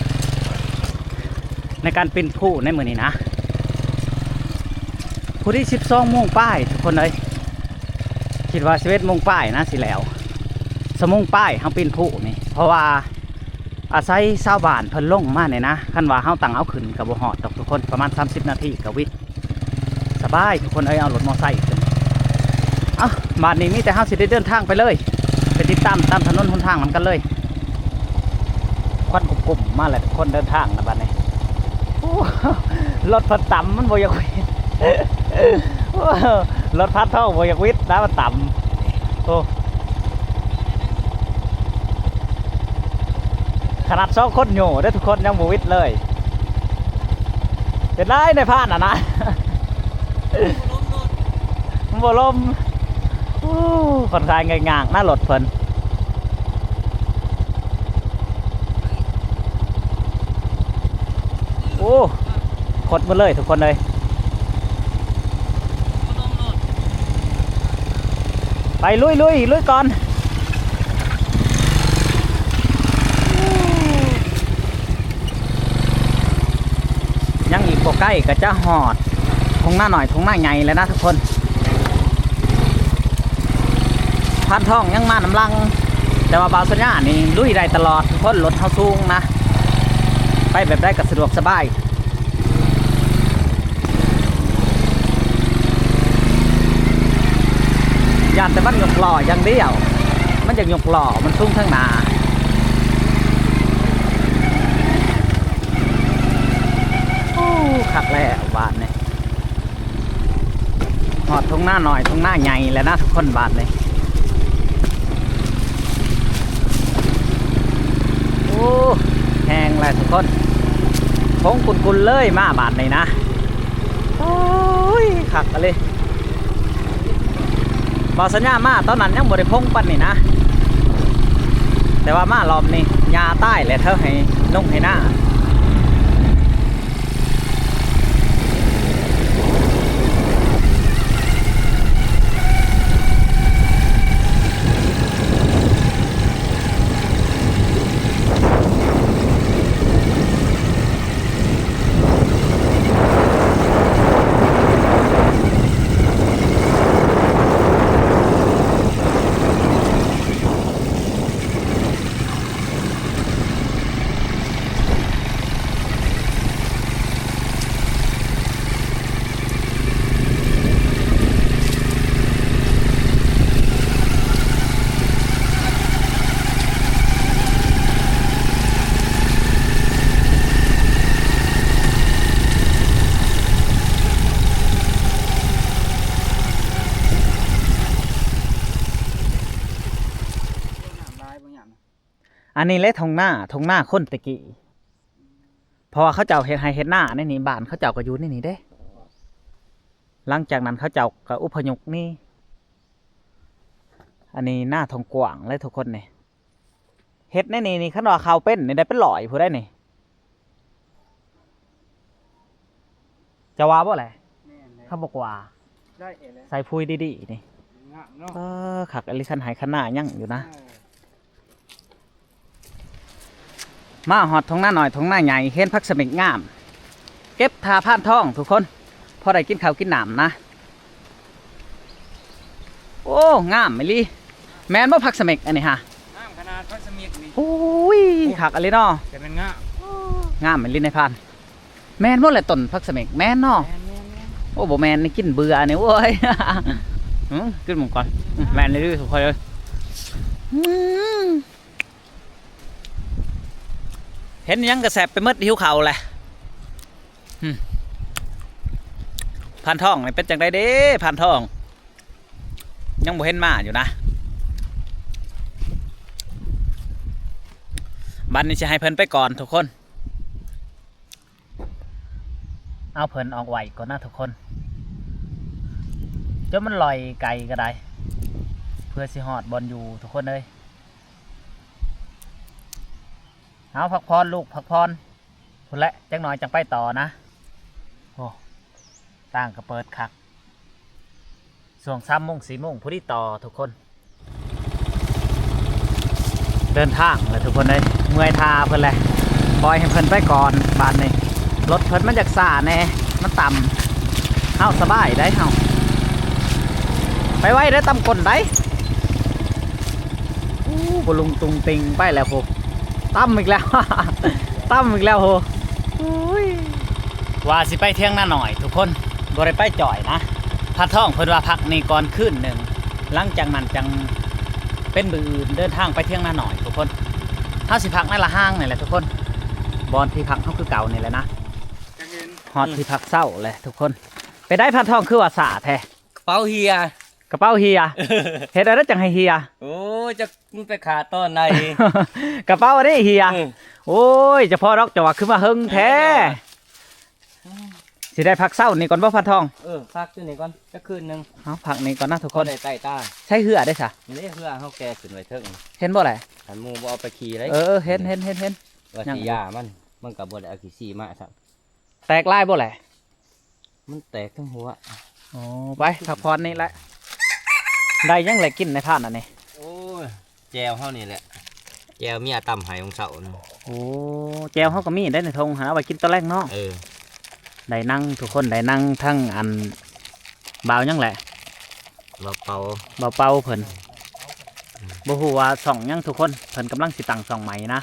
ໃນການປິ່ນພູໃນມື້ນີ້ນະ. ຜູ້ທີ່ສິບສອງໂມງປາຍທຸກຄົນເອີຍ ຄິດວ່າສິບເອັດໂມງປາຍນະ ຊິແລ້ວ ຊົ່ວໂມງປາຍເຮົາປິ່ນພູນີ້ ເພາະວ່າອາໄສຊາວບ້ານເພິ່ນລົງມານີ້ນະ. ຄັນວ່າເຮົາຕັ້ງເອົາຂຶ້ນກໍບໍ່ຮອດດອກທຸກຄົນ ປະມານສາມສິບນາທີກໍວິດ. ສະບາຍທຸກຄົນເອີຍ ເອົາລົດມໍໄຊຂຶ້ນ. ເອົ້າ ບາດນີ້ມີແຕ່ເຮົາຊິໄດ້ເດີນທາງໄປເລີຍ ໄປຕິດຕາມຕາມຖະໜົນຫົນທາງນຳກັນເລີຍ. ຄວັນກຸ້ມໆມາແລ້ວ ທຸກຄົນເດີນທາງນະບາດນີ້. ໂອ້ ລົດພັນຕຳມັນບໍ່ຢາກວິດ ລົດພັນທອງບໍ່ຢາກວິດນະ ມັນຕຳ. ໂອ້ ຂະໜາດສອງຄົນໂຍເດ້ທຸກຄົນ ຍັງບໍ່ວິດເລີຍ. ເປັນໄດນາຍພານຫັ້ນນະ? ມັນບໍ່ລົມ. ໂອ້ ຂ້ອນຂ້າງຍາກໆນະລົດເພິ່ນ. ໂອ້ ຄົດໝົດເລີຍທຸກຄົນເອີຍ. ໄປ ລຸຍ ລຸຍ ລຸຍກ່ອນ. ຍັງອີກບໍ່ໄກກໍຈະຮອດທົ່ງນານ້ອຍທົ່ງນາໃຫຍ່ແລ້ວນະທຸກຄົນ. ພັນທອງຍັງມານຳຫຼັງ ແຕ່ວ່າບ່າວສັນຍານີ້ລຸຍໄດ້ຕະຫຼອດທຸກຄົນ ລົດເຮົາສູງນະ. ໄປແບບໃດກໍສະດວກສະບາຍ. ຢ້ານແຕ່ມັນຍົກລໍ້ຢ່າງດຽວ, ມັນຢາກຍົກລໍ້, ມັນສູງທາງໜ້າ. ໂອ້ ຄັກແລ້ວບາດນີ້. ຮອດທົ່ງນານ້ອຍທົ່ງນາໃຫຍ່ແລ້ວນະທຸກຄົນ ບາດນີ້. ໂອ້ ແຮງແລ້ວທຸກຄົນ, ພົງກຸນໆເລີຍມາບາດນີ້ນະ. ໂອ້ຍ ຄັກອີ່ຫຼີ. ບໍ່ສັນຍາມາຕອນນັ້ນຍັງບໍ່ໄດ້ພົງປານນີ້ນະ, ແຕ່ວ່າມາລອບນີ້ຫຍ້າຕາຍແລ້ວ ເທີໃຫ້ນົງໃຫ້ນາ. ອັນນີ້ແຫຼະທົ່ງນາ, ທົ່ງນາຄົນແຕ່ກີ້. ເພາະວ່າເຂົາເຈົ້າເຮັດໄຮ່ເຮັດນາໃນນີ້, ບ້ານເຂົາເຈົ້າກໍຢູ່ໃນນີ້ເດ້. ຫຼັງຈາກນັ້ນເຂົາເຈົ້າກໍອົບພະຍົບໜີ. ອັນນີ້ນາທົ່ງກວ້າງເລີຍທຸກຄົນນີ້. ເຮັດໃນນີ້ນີ້ ຄັນວ່າເຂົ້າເປັນນີ້ໄດ້ເປັນຮ້ອຍຜູ້ໃດນີ້. ຈະວ່າບໍ່ແຫຼະ? ແມ່ນແຫຼະ. ເຂົາບອກວ່າ ໄດ້ແຫຼະ ໃສ່ປຸ໋ຍດີໆນີ້ ງາມເນາະ. ເອີ ຄັກອີ່ຫຼີ ຄັນໄຮ່ຄັນນາຍັງຢູ່ນະ. ເອີ ມາຮອດທົ່ງນານ້ອຍທົ່ງນາໃຫຍ່ ເຫັນຜັກສະເໝັກງາມ ເກັບຖ້າພານທອງທຸກຄົນ ພໍໄດ້ກິນເຂົ້າກິນນ້ຳນະ. ໂອ້ ງາມອີ່ຫຼີ. ແມ່ນບໍ່ຜັກສະເໝັກອັນນີ້ຫະ? ງາມຂະໜາດຜັກສະເໝັກນີ້. ໂອ້ຍ ຄັກອີ່ຫຼີເນາະ. ແຕ່ແມ່ນງາມ ງາມອີ່ຫຼີນາຍພານ. ແມ່ນບໍ່ແຫຼະຕົ້ນຜັກສະເໝັກ? ແມ່ນເນາະ. ແມ່ນໆໆ. ໂອ້ ບໍ່ແມ່ນນີ້ກິນເບື່ອນີ້ ໂອ້ຍ. ຫື ກິນໝົດກ່ອນ. ອື ແມ່ນອີ່ຫຼີທຸກຄົນເອີຍ. ອື ເຫັນຫຍັງກໍແຊບໄປໝົດ, ຫິວເຂົ້າແຫຼະ. ອື ພານທອງນີ້ເປັນຈັ່ງໃດເດ້ ພານທອງ? ຍັງບໍ່ເຫັນມາຢູ່ນະ. ບັດນີ້ຊິໃຫ້ເພິ່ນໄປກ່ອນທຸກຄົນ. ເອົາເພິ່ນອອກໄວ້ກ່ອນນະທຸກຄົນ, ຈົນມັນລອຍໄກກໍໄດ້ ເພື່ອຊິຮອດບ່ອນຢູ່ທຸກຄົນເອີຍ. ເອົາ ພັກຜ່ອນລູກ ພັກຜ່ອນ. ພຸ້ນແຫຼະ ຈັກໜ້ອຍຈັ່ງໄປຕໍ່ນະ. ໂອ້ ຕ່າງກໍເປີດຄັກ. ຊ່ວງສາມໂມງ ສີ່ໂມງ ພໍດີຕໍ່ທຸກຄົນ. ເດີນທາງແລ້ວທຸກຄົນເອີຍ, ເມື່ອຍທ່າເພິ່ນແຫຼະ. ປ່ອຍໃຫ້ເພິ່ນໄປກ່ອນບາດນີ້. ລົດເພິ່ນມັນຢາກຊ້າແດ່ ມັນຕ່ຳ. ເຮົາສະບາຍໄດ໋ເຮົາ. ໄປໄວໄດ໋, ຕ່ຳກົ້ນໄດ໋. ໂອ້ ບໍ່ລຸງຕຸງຕິງໄປແລ້ວພຸ້ນ. ຕ່ຳອີກແລ້ວ ຕ່ຳອີກແລ້ວໂຫ. ໂອ້ຍ ວ່າຊິໄປຖຽງນານ້ອຍທຸກຄົນ, ບໍ່ໄດ້ໄປຈ້ອຍນະ. ພານທອງເພິ່ນວ່າພັກນີ້ກ່ອນຄືນໜຶ່ງ, ຫຼັງຈາກນັ້ນຈັ່ງເປັນມື້ອື່ນເດີນທາງໄປຖຽງນານ້ອຍທຸກຄົນ. ເຮົາຊິພັກໃນລະຫາງນີ້ແຫຼະທຸກຄົນ, ບ່ອນທີ່ພັກເຮົາຄືເກົ່ານີ້ແຫຼະນະ. ຮອດທີ່ພັກເຊົາແຫຼະທຸກຄົນ. ເປັນໃດພານທອງ ຄືວ່າຊ້າແທ້? ກະເປົາເຫ່ຍ. ກະເປົາເຫ່ຍ. ເຮັດແນວໃດຈັ່ງໃຫ້ເຫ່ຍ? ໂອ້ຍ ຈັກມັນໄປຂາດຕອນໃດ. ກະເປົາອັນນີ້ເຫ່ຍ. ເອີ ໂອ້ຍ ຈະພໍດອກ ເຈົ້າວ່າຄືມາເຫິງແທ້. ເອີ ຊິໄດ້ພັກເຊົານີ້ກ່ອນບໍ່ ພານທອງ? ເອີ ພັກຢູ່ນີ້ກ່ອນຈັກຄືນໜຶ່ງ. ເຮົາພັກນີ້ກ່ອນນະທຸກຄົນ. ໄດ້ໄຕ້ຕາ. ໃຊ້ເຮືອໄດ້ຊະ? ນີ້ເຮືອເຮົາແກ່ຂຶ້ນໄວ້ເທິງ. ເຫັນບໍ່ແຫຼະ? ຄັນໝູ່ບໍ່ເອົາໄປຂີ່ເລີຍ. ເອີໆ ເຫັນໆໆໆ. ວ່າຊິຢ່າມັນ ມັນກໍບໍ່ໄດ້ເອົາຂີ້ຊີ້ມາຊ້ຳ. ແຕກຫຼາຍບໍ່ແຫຼະ? ມັນແຕກທັງຫົວ. ອໍ ໄປພັກຜ່ອນນີ້ແຫຼະ. ໄດ້ຫຍັງແຫຼະກິນໃນພານອັນນີ້? ໂອ້ຍ ແຈ່ວເຮົານີ້ແຫຼະ, ແຈ່ວເມຍຕຳໃຫ້ມື້ເຊົ້ານະ. ໂອ້ ແຈ່ວເຮົາກໍມີໄດ້ໃນຖົງຫັ້ນ, ເອົາໄວ້ກິນຕອນແລງເນາະ. ເອີ ໄດ້ນັ່ງທຸກຄົນ, ໄດ້ນັ່ງທັງອັນ ບ່າວຫຍັງແຫຼະ? ບ່າວເປົາ. ບ່າວເປົາເພິ່ນ. ບໍ່ຮູ້ວ່າຊ່ອງຫຍັງທຸກຄົນ, ເພິ່ນກຳລັງຊິຕັ້ງຊ່ອງໃໝ່ນະ.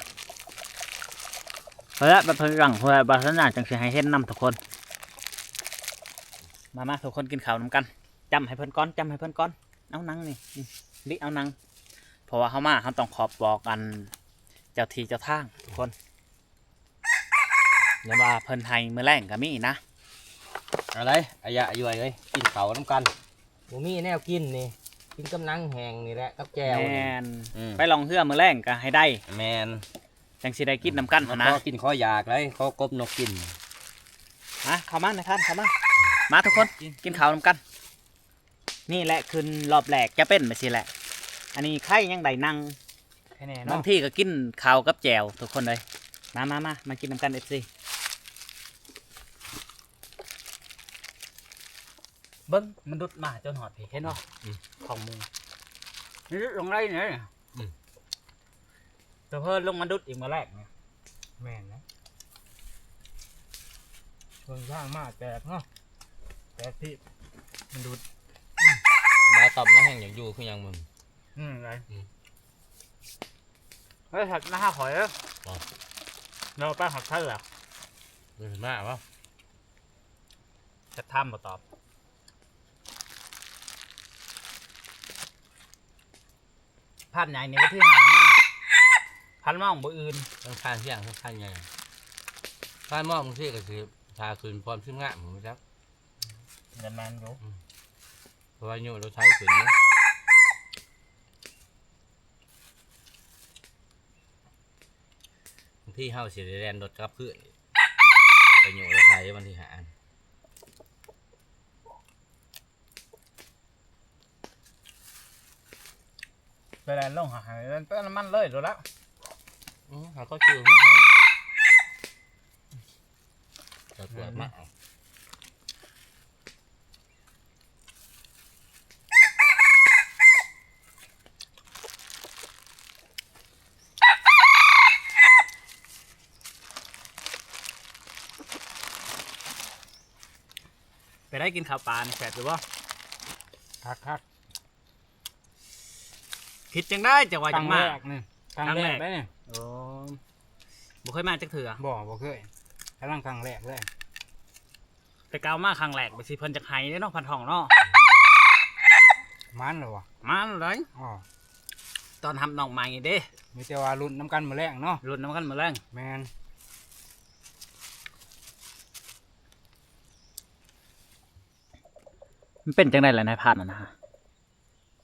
ເພິ່ນລະ ບັດເພິ່ນຫຼັງ ເພິ່ນລະ ບັດສັນຍາງຈັ່ງຊິໃຫ້ເຫັນນຳທຸກຄົນ. ມາ ມາ ທຸກຄົນກິນເຂົ້ານຳກັນ. ຈ້ຳໃຫ້ເພິ່ນກ່ອນ ຈ້ຳໃຫ້ເພິ່ນກ່ອນ. ເອົານັ່ງນີ້ ນີ້ ບິເອົານັ່ງ ເພາະວ່າເຮົາມາ ເຮົາຕ້ອງຂອບບອກອັນເຈົ້າທີ່ເຈົ້າທາງທຸກຄົນ. ແລ້ວວ່າເພິ່ນໃຫ້ມື້ແລງກໍມີນະ. ເອົາໄດ໋ ອາຍະອາຍວຍເອີຍ ກິນເຂົ້ານຳກັນ. ບໍ່ມີແນວກິນນີ້ ກິນກັບໜັງແຫ້ງນີ້ແຫຼະ ກັບແຈ່ວນີ້. ແມ່ນ. ອືມ ໄປລ່ອງເຮືອມື້ແລງກໍໃຫ້ໄດ້. ແມ່ນ. ຈັ່ງຊິໄດ້ກິນນຳກັນຫັ້ນນະ. ຂໍກິນຂໍຢາກໄດ໋ ຂໍກົບນົກກິນ. ມາ ເຂົ້າມານາຍພານ ເຂົ້າມາ. ມາທຸກຄົນ ກິນ ກິນເຂົ້ານຳກັນ. ນີ້ແຫຼະຂຶ້ນຮອບແລກຈະເປັນແບບຊີ້ແຫຼະ. ອັນນີ້ໄຄຍັງໄດ້ນັ່ງ ແນ່ເນາະ. ບາງທີກໍກິນເຂົ້າກັບແຈ່ວທຸກຄົນເອີຍ. ມາ ມາ ມາ ມາກິນນຳກັນ ເອັຟຊີ. ເບິ່ງ ມັນດຸດມາຈົນຮອດພີ້ ເຫັນບໍ່? ອືມ ຂອງໝູ່ ມັນດຸດລົງໄດ້ນີ້. ອືມ ສະເພີລົງມາດຸດອີກມື້ແລກນີ້. ແມ່ນນະ ເບິ່ງທາງມາແຕກເນາະ ແຕກທີ່ມັນດຸດ. ອືມ ມາຕອບນະ ແຮ່ງຢາກຢູ່ຄືຫຍັງມຶງ. ອືມ ໄດ້ ອືມ ເຮີ້ຍ ສັດມາຫາຂ້ອຍເດີ. ບໍ່ ເຮົາໄປຮອດໄທແລ້ວ ເດີນມາບໍ່? ຈະຖາມບໍ່ຕອບ. ຜ່ານໃຫຍ່ນີ້ວັນທີຫ້າມາ ຜ່ານມອງບໍ່ອື່ນ ຕ້ອງຜ່ານສຽງ ຕ້ອງຜ່ານໃຫຍ່ ຜ່ານມອງບາງທີກໍຊິຖ້າຂຶ້ນພ້ອມທີມງານໝູ່ຈັກ. ແມ່ນຢູ່ ອືມ ເພາະວ່າໂຍກລົດໄຖຂຶ້ນເດ້. ບາງທີເຮົາຊິໄດ້ແລ່ນລົດກັບຄືນອີກ ໄປໂຍກລົດໄຖວັນທີຫ້າ. ໄປແລ່ນລົງຫາໃຫ້ເຕີມນ້ຳມັນເລີຍໂລດລະ. ອືມ ຫາກໍຈື່ມາໃຫ້ ຈະກວດມາເອົາ. ໄປໄດ໋ ກິນເຂົ້າປານີ້ແຊບຢູ່ບໍ່? ຄັກໆ. ຄິດຈັ່ງໃດຈັ່ງວ່າຈະມາ? ຄັ້ງແລກນີ້ ຄັ້ງແລກ ຄັ້ງແລກໄດ໋ນີ້. ໂອ້ ບໍ່ເຄີຍມາຈັກເທື່ອ? ບໍ່ ບໍ່ເຄີຍ ກຳລັງຄັ້ງແລກເລີຍ. ແຕ່ກ່າວມາຄັ້ງແລກ ແບບຊິເພິ່ນຈັກໃຫ້ເດ້ເນາະ ພັນທອງເນາະ. ໝານແລ້ວບໍ່? ໝານເລີຍ. ອໍ ຕ້ອນຮັບນ້ອງໃໝ່ເດ້. ມີແຕ່ວ່າລຸ້ນນຳກັນມື້ແລງເນາະ. ລຸ້ນນຳກັນມື້ແລງ. ແມ່ນ. ມັນເປັນຈັ່ງໃດລະນາຍພານຫັ້ນນະ?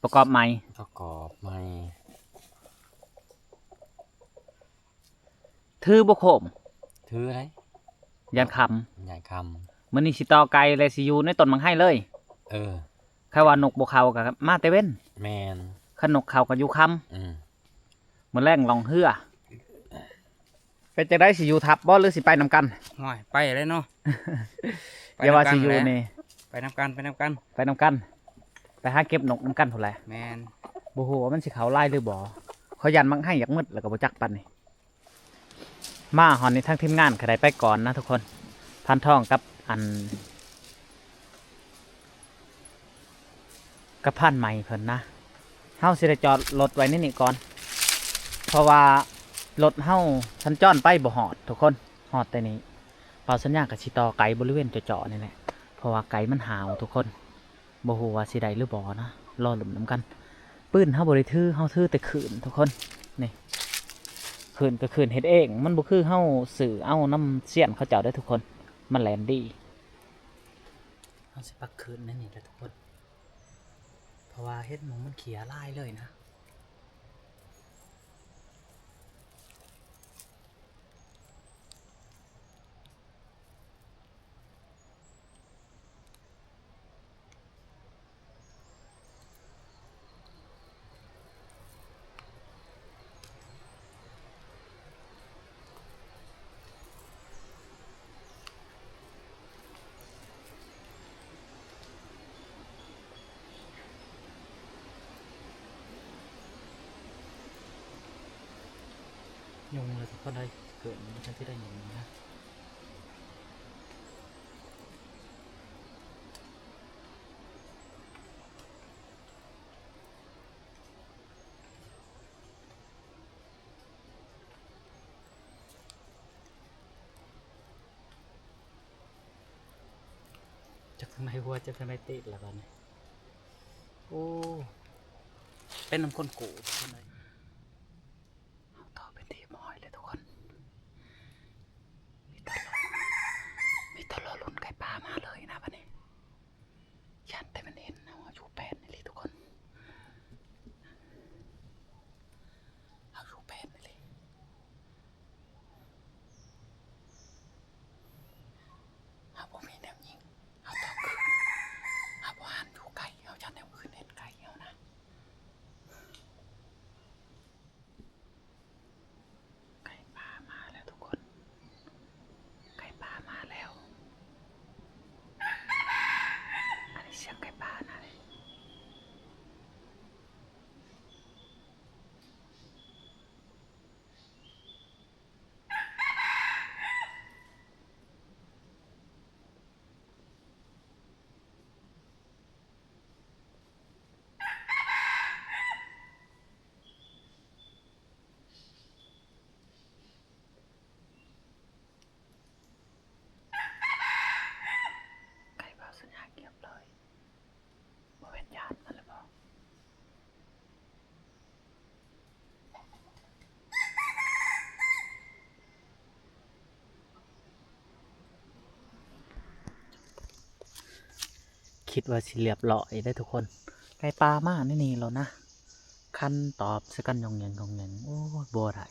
ປະກອບໃໝ່ ປະກອບໃໝ່. ຖືບໍ່ໂຄມ? ຖືໄດ໋. ຢ້ານຄ່ຳ ຢ້ານຄ່ຳ. ມື້ນີ້ຊິຕໍ່ໄກ່ ແລະ ຊິຢູ່ໃນຕົ້ນໝາກໄຮເລີຍ. ເອີ ຄັນວ່ານົກບໍ່ເຂົ້າກໍມາແຕ່ເວັນ. ແມ່ນ. ຄັນນົກເຂົ້າກໍຢູ່ຄ່ຳ. ອືມ. ມື້ແລງລ່ອງເຮືອ ເປັນຈັ່ງໃດ ຊິຢູ່ທັບບໍ່ ຫຼື ຊິໄປນຳກັນ? ໂອ້ຍ ໄປແລ້ວເນາະ. ຢ່າວ່າຊິຢູ່ນີ້ ໄປນຳກັນ ໄປນຳກັນ ໄປນຳກັນ ໄປຫາເກັບນົກນຳກັນພຸ້ນແຫຼະ. ແມ່ນ. ບໍ່ຮູ້ວ່າມັນຊິເຂົ້າຫຼາຍຫຼືບໍ່ ຂ້ອຍຢ້ານໝາກໄຮຢາກໝົດແລ້ວກໍບໍ່ຈັກປານນີ້. ມາຮອດນີ້ ທາງທີມງານກໍໄດ້ໄປກ່ອນນະທຸກຄົນ ພັນທອງກັບອັນ ກັບພານໃໝ່ເພິ່ນນະ. ເຮົາຊິໄດ້ຈອດລົດໄວ້ໃນນີ້ກ່ອນ ເພາະວ່າລົດເຮົາສັນຈອນໄປບໍ່ຮອດທຸກຄົນ ຮອດແຕ່ນີ້. ບ່າວສັນຍາກໍຊິຕໍ່ໄກ່ບໍລິເວນເຈາະໆນີ້ແຫຼະ ເພາະວ່າໄກ່ມັນຫ້າວທຸກຄົນ. ບໍ່ຮູ້ວ່າຊິໄດ້ຫຼືບໍ່ນະ ລໍລຸ້ນນຳກັນ. ປືນເຮົາບໍ່ໄດ້ຖື ເຮົາຖືແຕ່ຄື້ນທຸກຄົນ. ນີ້ ຄື້ນກໍຄື້ນເຮັດເອງ ມັນບໍ່ຄືເຮົາຊື້ເອົານຳຊຽນເຂົາເຈົ້າເດ້ທຸກຄົນ ມັນແລ່ນດີ. ເຮົາຊິປັກຄື້ນໃນນີ້ແຫຼະທຸກຄົນ ເພາະວ່າເຫັນໝູ່ມັນເຂ້ຍຫຼາຍເລີຍນະ. ຍຸງເລີຍທຸກຄົນເອີຍ ເກີດມາທັງທີ່ໄດ້ຍິນນະ. ເ ຈັກທາງໃດຫົວ ຈັກທາງໃດຕິດລະບາດນີ້. ໂອ້ ເປັນນຳຄົນກູ້ ເຮົາຕໍ່ເປັນທີ່ຮຽບຮ້ອຍແລ້ວທຸກຄົນ. ມີແຕ່ ມີແຕ່ລໍລຸ້ນໄກ່ປ່າມາເລີຍນະບາດນີ້. ຢ້ານແຕ່ມັນເຫັນເຮົາ ເຮົາຢູ່ແປດນີ້ເລີຍທຸກຄົນ ເຮົາຢູ່ແປດນີ້ເລີຍ. ເຮົາບໍ່ມີແນວຍິງ ເຮົາຕ້ອງຂຶ້ນ ເຮົາບໍ່ຫັນຢູ່ໄກ ເຮົາຢ້ານແນວອື່ນເຫັນໄກເຮົານະ. ໄກ່ປ່າມາແລ້ວທຸກຄົນ ໄກ່ປ່າມາແລ້ວ. ອັນນີ້ສຽງໄກ່ປ່ານະ. ໄກ່ບ່າວສັນຍາກຽບເລີຍ ບໍ່ແມ່ນຢ້ານມັນລະບໍ? ຄິດວ່າຊິລຽບລ້ອຍເດ້ທຸກຄົນ ໄກ່ປ່າມາແນວນີ້ແລ້ວນະ. ຄັນຕອບໃສ່ກັນຫຍ້ອງແຫຍ້ງຫຍ້ອງແຫຍ້ງ ໂອ້ຍ ບໍ່ໄດ້.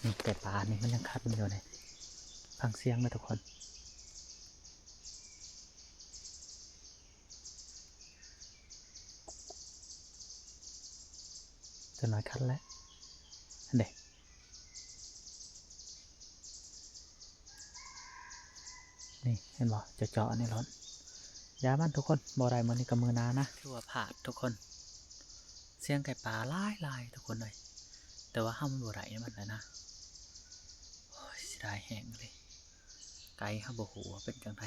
ນີ້ ແຕ່ປ່ານີ້ມັນຍັງຄັນຢູ່ນີ້ ຟັງສຽງເດີທຸກຄົນ. ຕົວນ້ອຍຄັນແລ້ວ ຫັ້ນເດ. ນີ້ເຫັນບໍ່ ເຈາະໆ ອັນນີ້ໂລດ. ຢ່າມັນທຸກຄົນ ບໍ່ໄດ້ມື້ນີ້ກໍມື້ໜ້ານະ. ຖືວ່າພາດທຸກຄົນ ສຽງໄກ່ປ່າຫຼາຍໆ ທຸກຄົນເອີຍ ແຕ່ວ່າເຮົາມັນບໍ່ໄດ້ນຳມັນແຫຼະນະ. ໂອ້ຍ ເສຍດາຍແຮງເລີຍ ໄກ່ເຮົາບໍ່ຮູ້ວ່າເປັນຈັ່ງໃດ.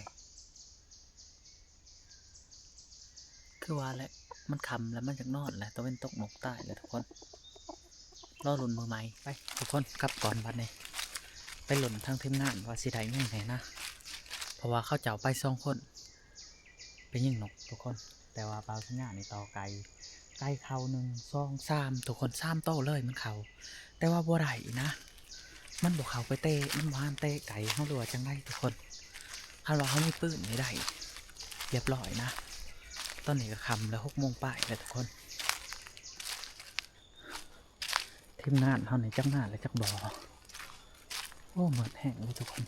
ຄືວ່າແຫຼະ ມັນຄ່ຳແລ້ວ ມັນຢາກນອນແຫຼະ ຕາເວັນຕົກນົກຕາຍແລ້ວທຸກຄົນ. ລໍລຸ້ນມື້ໃໝ່ ໄປທຸກຄົນ ກັບກ່ອນບາດນີ້ ໄປລຸ້ນທາງທີມງານວ່າຊິໄດ້ຫຍັງແດ່ນະ ເພາະວ່າເຂົາເຈົ້າໄປສອງຄົນໄປຍິງນົກທຸກຄົນ. ແຕ່ວ່າບ່າວສັນຍານີ້ຕໍ່ໄກ່ ໄກ່ເຂົ້າໜຶ່ງ ສອງ ສາມ ທຸກຄົນ ສາມໂຕເລີຍມັນເຂົ້າ ແຕ່ວ່າບໍ່ໄດ້ນະ. ມັນບໍ່ເຂົ້າໄປເຕະ ມັນບໍ່ຫັນເຕະໄກ່ເຮົາ ຫຼືວ່າຈັ່ງໃດທຸກຄົນ. ຄັນວ່າເຮົາມີປືນນີ້ໄດ້ລຽບລ້ອຍນະ. ຕອນນີ້ກໍຄ່ຳແລ້ວ ຫົກໂມງປາຍແລ້ວທຸກຄົນ. ທີມງານເຮົານີ້ຈັກມາແລ້ວຈັກບໍ່. ໂອ້ ມືດແຮງເລີຍທຸກຄົນ.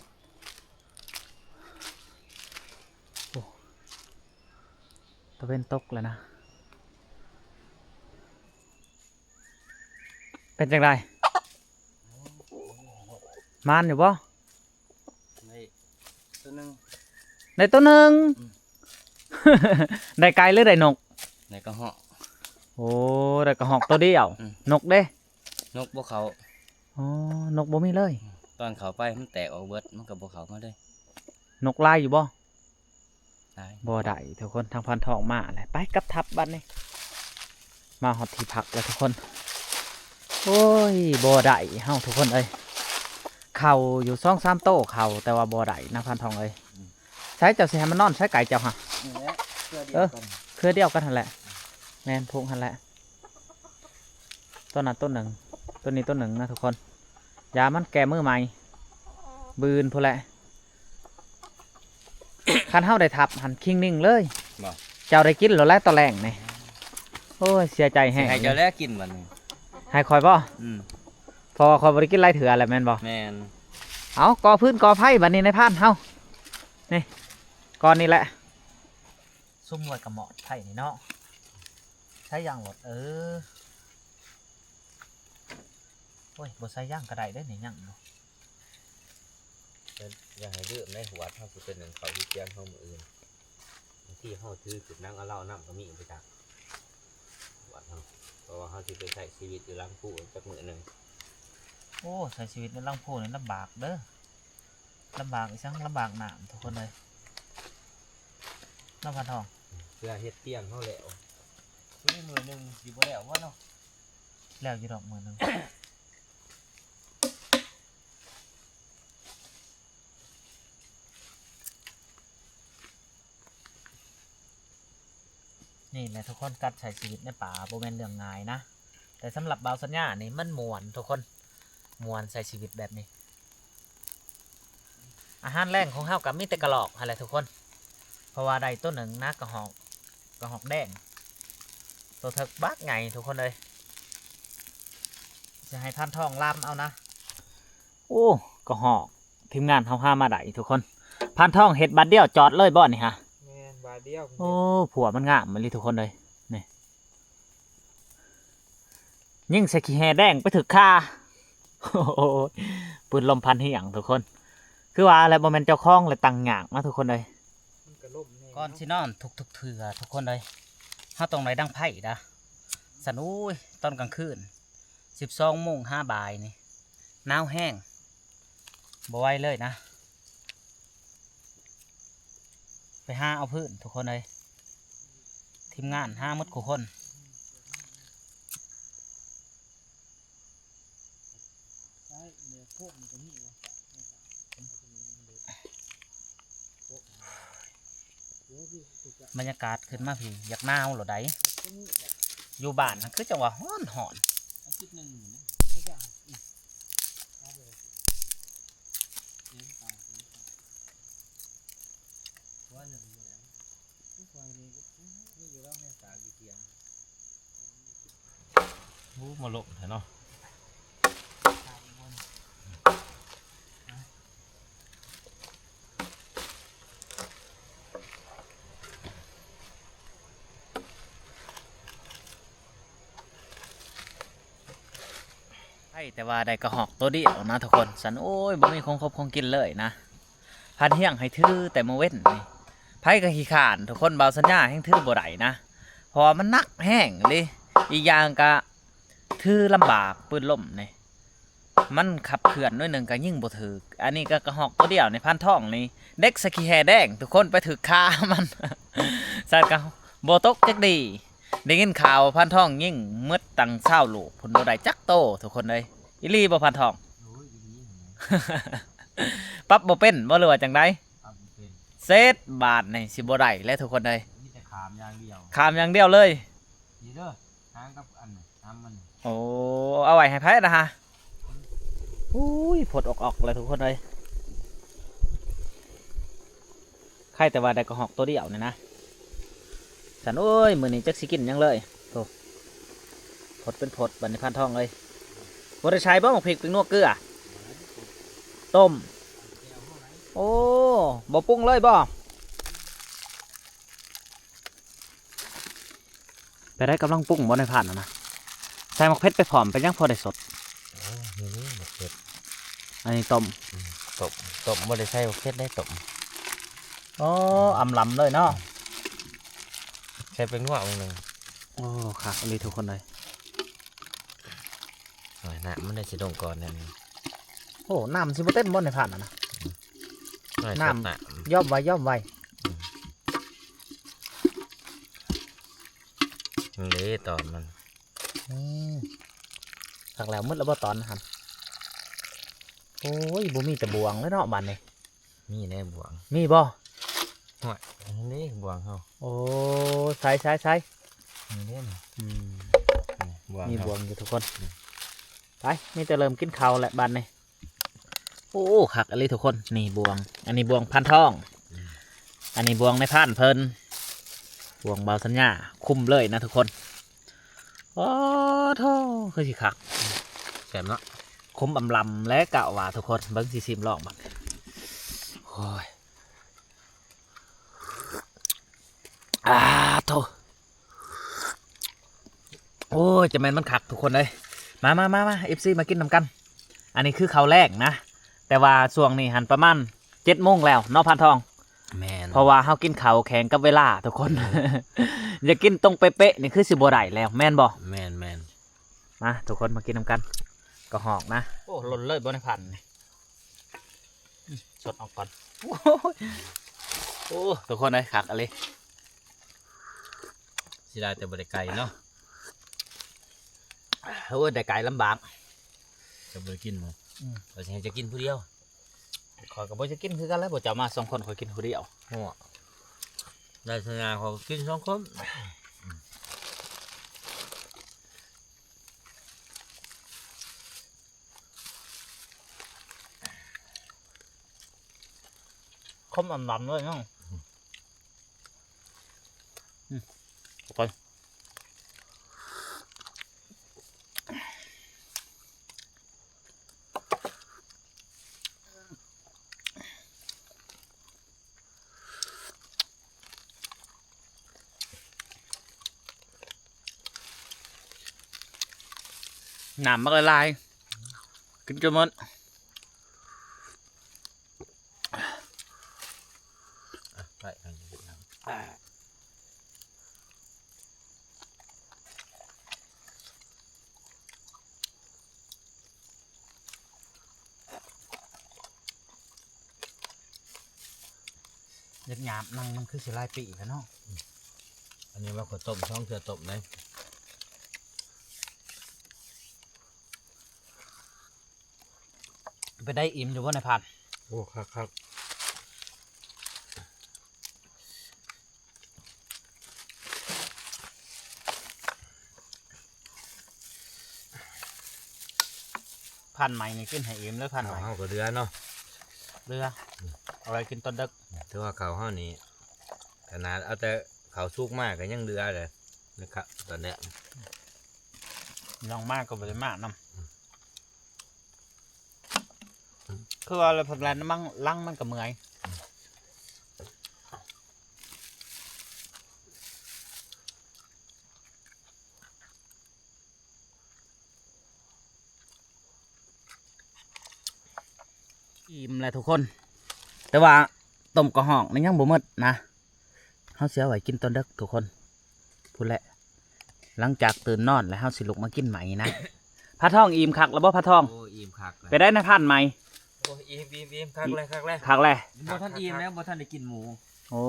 ໂອ້ ຕາເວັນຕົກແລ້ວນະ. ເປັນຈັ່ງໃດ ໝານຢູ່ບໍ່? ໄດ້ຕົວໜຶ່ງ ໄດ້ຕົວໜຶ່ງ. ອືມ ໄດ້ໄກ່ ຫຼື ໄດ້ນົກ? ໄດ້ກະຮອກ. ໂອ້ ໄດ້ກະຮອກຕົວດຽວ. ອືມ ນົກເດ? ນົກບໍ່ເຂົ້າ. ອໍ ນົກບໍ່ມີເລີຍ. ອືມ ຕອນເຂົ້າໄປມັນແຕກອອກເບິດ ມັນກໍບໍ່ເຂົ້າມາເລີຍ. ນົກຫຼາຍຢູ່ບໍ່? ໄດ້ ບໍ່ໄດ້ທຸກຄົນ ທາງພານທອງມາແລ້ວ. ໄປກັບທັບບາດນີ້ ມາຮອດທີ່ພັກແລ້ວທຸກຄົນ. ໂອ້ຍ ບໍ່ໄດ້ເຮົາທຸກຄົນເອີຍ ເຂົ້າຢູ່ສອງສາມໂຕເຂົ້າ ແຕ່ວ່າບໍ່ໄດ້ນະພານທອງເອີຍ. ອືມ ໃສເຈົ້າຊິໃຫ້ມັນນອນໃສໄກ່ເຈົ້າຫະ? ນີ້ແຫຼະ ເຄືອດຽວກັນ ເອີ ເຄືອດຽວກັນຫັ້ນແຫຼະ. ແມ່ນ ພຸກຫັ້ນແຫຼະ. ຕົວນັ້ນຕົວໜຶ່ງ ຕົວນີ້ຕົວໜຶ່ງນະທຸກຄົນ. ຢ່າມັນແກ່ມື້ໃໝ່ ບືນພຸ້ນແຫຼະ. ຄັນເຮົາໄດ້ທັບຫັ້ນຄິງນິງເລີຍ. ບໍ່ ເຈົ້າໄດ້ກິນໂລດແຫຼະຕອນແລງນີ້. ໂອ້ຍ ເສຍໃຈແຮງ. ຊິໃຫ້ເຈົ້າແຫຼະກິນບັດນີ້. ໃຫ້ຂ້ອຍບໍ່? ອືມ ເພາະວ່າຂ້ອຍບໍ່ໄດ້ກິນຫຼາຍເທື່ອແລ້ວແມ່ນບໍ່? ແມ່ນ. ເອົາ ກໍ່ຟືນກໍ່ໄຟບັດນີ້ນາຍພານເຮົາ. ນີ້ ກ່ອນນີ້ແຫຼະ. ສຸມໄວ້ກັບໝໍ້ໄຟນີ້ເນາະ. ໃຊ້ຢາງໂລດ. ເອີ ໂອ້ຍ ບໍ່ໃສ່ຢາງກໍໄດ້ເດ້ນີ້ ຍັງຢູ່. ຢ່າໃຫ້ລືມໃນຫວດ ເຮົາຊິໄປໜຶ້ງເຂົ້າຢູ່ກຽງເຮົາມື້ອື່ນ. ບາງທີເຮົາຖືຂຶ້ນນັ່ງເອົາເຫຼົ້ານຳກໍມີໄປຈັກ ຫວດເຮົາ ເພາະວ່າເຮົາຊິໄປໃຊ້ຊີວິດຢູ່ຫຼັງພູຈັກມື້ໜຶ່ງ. ໂອ້ ໃຊ້ຊີວິດໃນຫຼັງພູນີ້ລຳບາກເດີ. ລຳບາກອີ່ຫຍັງ ລຳບາກນ້ຳທຸກຄົນເອີຍ ເນາະພານທອງ. ເພື່ອເຮັດຕຽງເຮົາແລ້ວ ມື້ໜຶ່ງຊິບໍ່ແລ້ວບໍ່ເນາະ? ແລ້ວຢູ່ດອກມື້ໜຶ່ງ. ນີ້ແຫຼະທຸກຄົນ ການໃຊ້ຊີວິດໃນປ່າບໍ່ແມ່ນເລື່ອງງ່າຍນະ ແຕ່ສຳລັບບ່າວສັນຍານີ້ມັນມ່ວນທຸກຄົນ ມ່ວນໃຊ້ຊີວິດແບບນີ້. ອາຫານແລງຂອງເຮົາກໍມີແຕ່ກະຫຼອກຫັ້ນແຫຼະທຸກຄົນ ເພາະວ່າໄດ້ໂຕໜຶ່ງນະ ກະຫອກ ກະຫອກແດງ ໂຕເຖິກບັກໃຫຍ່ທຸກຄົນເອີຍ. ຊິໃຫ້ພານທອງລຳເອົານະ. ໂອ້ ກະຫອກ ທີມງານເຮົາຫາມາໄດ້ທຸກຄົນ. ພານທອງເຮັດບາດດຽວຈອດເລີຍບໍ່ນີ້ຫະ? ແມ່ນ ບາດດຽວ. ໂອ້ ພົວມັນງາມອີ່ຫຼີທຸກຄົນເອີຍ ນີ້ ຍິງໃສ່ຂີ້ແຮ່ແດງໄປຖືກຄາ. ໂອ້ຍ ປືນລົມພັນຮຽງທຸກຄົນ ຄືວ່າແຫຼະ ບໍ່ແມ່ນເຈົ້າຂອງແຫຼະ ຕັ້ງຍາກເນາະທຸກຄົນເອີຍ. ມັນກະລົມແນ່ ກ່ອນຊິນອນທຸກໆເທື່ອທຸກຄົນເອີຍ ເຮົາຕ້ອງໄດ້ດັງໄຟດາ. ຊັ້ນ ໂອ້ຍ ຕອນກາງຄືນ ສິບສອງໂມງຫາບ່າຍນີ້ ໜາວແຮງ ບໍ່ໄຫວເລີຍນະ. ໄປຫາເອົາພື້ນທຸກຄົນເອີຍ ທີມງານຫາໝົດຄູ່ຄົນ. ບັນຍາກາດຂຶ້ນມາພີ້ ຢາກໜາວໂລດໃດ໋. ຢູ່ບ້ານຫັ້ນຄືຈັ່ງວ່າຮ້ອນໆ. ໂອ້ ມາລົກແທ້ເນາະ. ໃຜແຕ່ວ່າໄດ້ກະຫອກໂຕດຽວນະທຸກຄົນ. ຊັ້ນ ໂອ້ຍ ບໍ່ມີຂອງຄົບຂອງກິນເລີຍນະ. ພັນຮຽງໃຫ້ຖືແຕ່ມື້ເວັນນີ້ ໃຜກໍຂີ້ຄ້ານທຸກຄົນ. ບ່າວສັນຍາແຮ່ງຖືບໍ່ໄດ້ນະ ເພາະວ່າມັນໜັກແຮງອີ່ຫຼີ. ອີກຢ່າງກະຖືລຳບາກ ປືນລົມນີ້ ມັນຂັບເຄື່ອນໜ້ອຍໜຶ່ງກໍຍິງບໍ່ຖືກ. ອັນນີ້ກໍກະຫອກໂຕດຽວໃນພັນທອງນີ້ ເດັກສະກີແຮ່ແດງທຸກຄົນ ໄປຖືກຂາມັນ ຊັ້ນກໍບໍ່ຕົກຈັກດີ. ໄດ້ຍິນຂ່າວພັນທອງຍິງໝົດຕັ້ງຊາວລູກພຸ້ນ ບໍ່ໄດ້ຈັກໂຕທຸກຄົນເອີຍ. ອີ່ຫຼີບໍ່ພັນທອງ? ໂອ້ຍ ອີ່ຫຼີຫັ້ນແຫຼະ. ປັບບໍ່ເປັນບໍ່ ຫຼືວ່າຈັ່ງໃດ? ປັບບໍ່ເປັນ. ເສັດບາດນີ້ ຊິບໍ່ໄດ້ແລ້ວທຸກຄົນເອີຍ. ມີແຕ່ຂາມຢ່າງດຽວ. ຂາມຢ່າງດຽວເລີຍ. ນີ້ເດີ ຫາງກັບອັນ ນ້ຳມັນ. ໂອ້ ເອົາໄວ້ໃຫ້ໃຜນະຫະ? ອຸ້ຍ ພົດອອກໆແລ້ວທຸກຄົນເອີຍ. ໃຄແຕ່ວ່າໄດ້ກະຫອກໂຕດຽວນີ້ນະ. ຊັ້ນ ໂອ້ຍ ມື້ນີ້ຈັກຊິກິນຫຍັງເລີຍ. ໂທ້ ພົດເປັນພົດບາດນີ້ ພັນທອງເອີຍ. ບໍ່ໄດ້ໃສ່ບໍ່ ໝາກພິກ ແປ້ງນົວ ເກືອ? ຕົ້ມ. ໂອ້ ບໍ່ປຸງເລີຍບໍ່? ໄປໄດ້ ກຳລັງປຸງບໍ່ ໃນພານຫັ້ນນະ? ໃສ່ໝາກເຜັດໄປພ້ອມ ເປັນຫຍັງພໍໄດ້ສົດ? ໂອ້ ນີ້ເດ້ໝາກເຜັດ. ອັນນີ້ຕົ້ມ. ອືມ ຕົ້ມ ຕົ້ມ ບໍ່ໄດ້ໃສ່ໝາກເຜັດໄດ້ຕົ້ມ. ອໍ ອຳລຳເລີຍເນາະ. ໃສ່ແປ້ງນົວໜ້ອຍໜຶ່ງ. ໂອ້ ຄັກອີ່ຫຼີທຸກຄົນເອີຍ. ໂອ້ຍ ນ້ຳມັນໄດ້ຊິລົງກ່ອນແນວນີ້. ໂອ້ ນ້ຳຊິບໍ່ເຕັມບໍ່ໃນພານຫັ້ນນະ? ອືມ ນ້ຳ ນ້ຳ ຍ້ອມໄວ້ ຍ້ອມໄວ້. ອືມ ນີ້ເດ້ຕອນມັນ. ອືມ ຄັກແລ້ວ ໝົດແລ້ວບໍ່ຕອນຫັ້ນ? ໂອ້ຍ ບໍ່ມີແຕ່ບ່ວງແລ້ວເນາະບາດນີ້. ມີແນ່ບ່ວງ. ມີບໍ່? ໂອ້ຍ ນີ້ບ່ວງເຮົາ. ໂອ້ ໃສ່ ໃສ່ ໃສ່. ນີ້ເດ້. ອືມ ນີ້ບ່ວງ ມີບ່ວງຢູ່ທຸກຄົນ. ອືມ ໄປ ມີແຕ່ເລີ່ມກິນເຂົ້າແຫຼະບາດນີ້. ໂອ້ ຄັກອີ່ຫຼີທຸກຄົນ. ນີ້ບ່ວງ ອັນນີ້ບ່ວງພັນທອງ. ອືມ ອັນນີ້ບ່ວງນາຍພານເພິ່ນ. ບ່ວງບ່າວສັນຍາຄຸມເລີຍນະທຸກຄົນ. ໂອ້ໂທ້ ຄືຊິຄັກ. ແຊບເນາະ. ຂົມອຳລຳແລະກະວ່າທຸກຄົນ. ເບິ່ງ ຊິຊີມລອງເບິ່ງ. ໂອ້ຍ ອາໂທ້ ໂອ້ຍ ຈະແມ່ນມັນຄັກທຸກຄົນເອີຍ. ມາ ມາ ມາ ມາ ເອັຟຊີ ມາກິນນຳກັນ. ອັນນີ້ຄືເຂົ້າແລງນະ ແຕ່ວ່າຊ່ວງນີ້ຫັ້ນປະມານເຈັດໂມງແລ້ວເນາະ ພານທອງ. ແມ່ນ ເພາະວ່າເຮົາກິນເຂົ້າແຂ່ງກັບເວລາທຸກຄົນ. ຢາກກິນຕົງເປະໆນີ້ຄືຊິບໍ່ໄດ້ແລ້ວ ແມ່ນບໍ່? ແມ່ນໆ ມາທຸກຄົນ ມາກິນນຳກັນ. ກະຫອກນະ. ໂອ້ ຫຼົ່ນເລີຍບໍ່ໄດ້ພັນນີ້. ອືມ ສົດອອກກ່ອນ. ໂອ້ຍ ໂອ້ ທຸກຄົນເອີຍ ຄັກອີ່ຫຼີ. ເສຍດາຍແຕ່ບໍ່ໄດ້ໄກ່ເນາະ. ໂອ້ຍ ໄດ້ໄກ່ລຳບາກ. ຈະບໍ່ໄດ້ກິນບໍ່? ອືມ ຂ້ອຍຊິໃຫ້ເຈົ້າກິນຜູ້ດຽວ. ຂ້ອຍກໍບໍ່ຈະກິນຄືກັນແຫຼະ ພວກເຈົ້າມາສອງຄົນ ຂ້ອຍກິນຜູ້ດຽວ. ໂອ້ ໄດ້ຊະນາ ຂ້ອຍກິນສອງຄົນ. ຄົມອຳລຳເລີຍເນາະ. ອືມ ທຸກຄົນ ນ້ຳບັກຫຼາຍໆ ກິນຈົນໝົດ. ຍາດຍາມ ນັ່ງນຳຄືຊິຫຼາຍປີແລ້ວເນາະ. ອັນນີ້ວ່າຂ້າວຕົ້ມ ສອງເທື່ອຕົ້ມເດ້. ໄປໄດ້ອີ່ມຢູ່ບໍ່ນາຍພານ? ໂອ້ ຄັກໆ. ພານໃໝ່ນີ້ກິນໃຫ້ອີ່ມເລີຍ ພານໃໝ່. ເຮົາກໍເຫຼືອເນາະ ເຫຼືອ ເອົາໄວ້ກິນຕອນດຶກ. ຖືວ່າເຂົ້າເຮົານີ້ ຂະໜາດເອົາແຕ່ເຂົ້າສຸກມາກໍຍັງເຫຼືອເລີຍນະຄັບ ຕອນເນີ້ຍ ລອງມາກໍບໍ່ໄດ້ມານຳ. ຄືວ່າແລ້ວ ພັດແລ່ນນຳລັງມັນກໍເມື່ອຍ. ອີ່ມແລ້ວທຸກຄົນ ແຕ່ວ່າຕົ້ມກະຮອກນີ້ຍັງບໍ່ໝົດນະ. ເຮົາຊິເອົາໄວ້ກິນຕອນເດິກທຸກຄົນ ພຸ້ນແຫຼະ. ຫຼັງຈາກຕື່ນນອນແລ້ວ ເຮົາຊິລຸກມາກິນໃໝ່ນະ. ພາທອງອີ່ມຄັກແລ້ວບໍ່ ພາທອງ? ໂອ້ ອີ່ມຄັກ. ໄປໄດ້ນະ ພານໃໝ່? ໂອ້ ອີ່ມໆໆ ຄັກແລ້ວ ຄັກແລ້ວ ຄັກແລ້ວ. ບໍ່ທັນອີ່ມແລ້ວ ບໍ່ທັນໄດ້ກິນໝູ. ໂອ້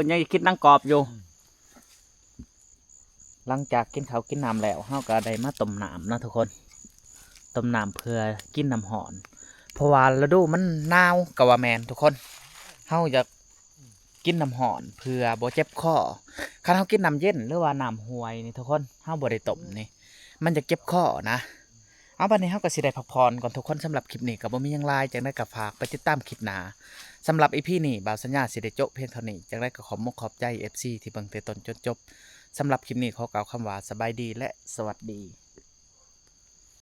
ຍັງກິນໜັງກອບຢູ່. ອືມ. ຫຼັງຈາກກິນເຂົ້າກິນນ້ຳແລ້ວ ເຮົາກໍໄດ້ມາຕົ້ມນ້ຳເນາະທຸກຄົນ ຕົ້ມນ້ຳເພື່ອກິນນ້ຳຮ້ອນ ເພາະວ່າລະດູມັນໜາວກໍວ່າແມ່ນທຸກຄົນ. ເຮົາຢາກກິນນ້ຳຮ້ອນເພື່ອບໍ່ເຈັບຄໍ. ຄັນເຮົາກິນນ້ຳເຢັນ ຫຼືວ່ານ້ຳຫ້ວຍນີ້ທຸກຄົນ ເຮົາບໍ່ໄດ້ຕົ້ມນີ້ ມັນຈະເຈັບຄໍນະ. ເອົາ ບັດນີ້ເຮົາກໍຊິໄດ້ພັກຜ່ອນກ່ອນທຸກຄົນ. ສຳລັບຄລິບນີ້ກໍບໍ່ມີຫຍັງຫຼາຍ ຈັ່ງໃດກໍຝາກໄປຕິດຕາມຄລິບໜ້າ. ສຳລັບອີພີນີ້ ບ່າວສັນຍາຊິໄດ້ໂຈະພຽງເທົ່ານີ້. ຈັ່ງໃດກໍຂອບມຸກຂອບໃຈເອັຟຊີທີ່ເບິ່ງແຕ່ຕົ້ນຈົນຈົບ. ສຳລັບຄລິບນີ້ຂໍກ່າວຄຳວ່າສະບາຍດີ ແລະ ສະຫວັດດີ.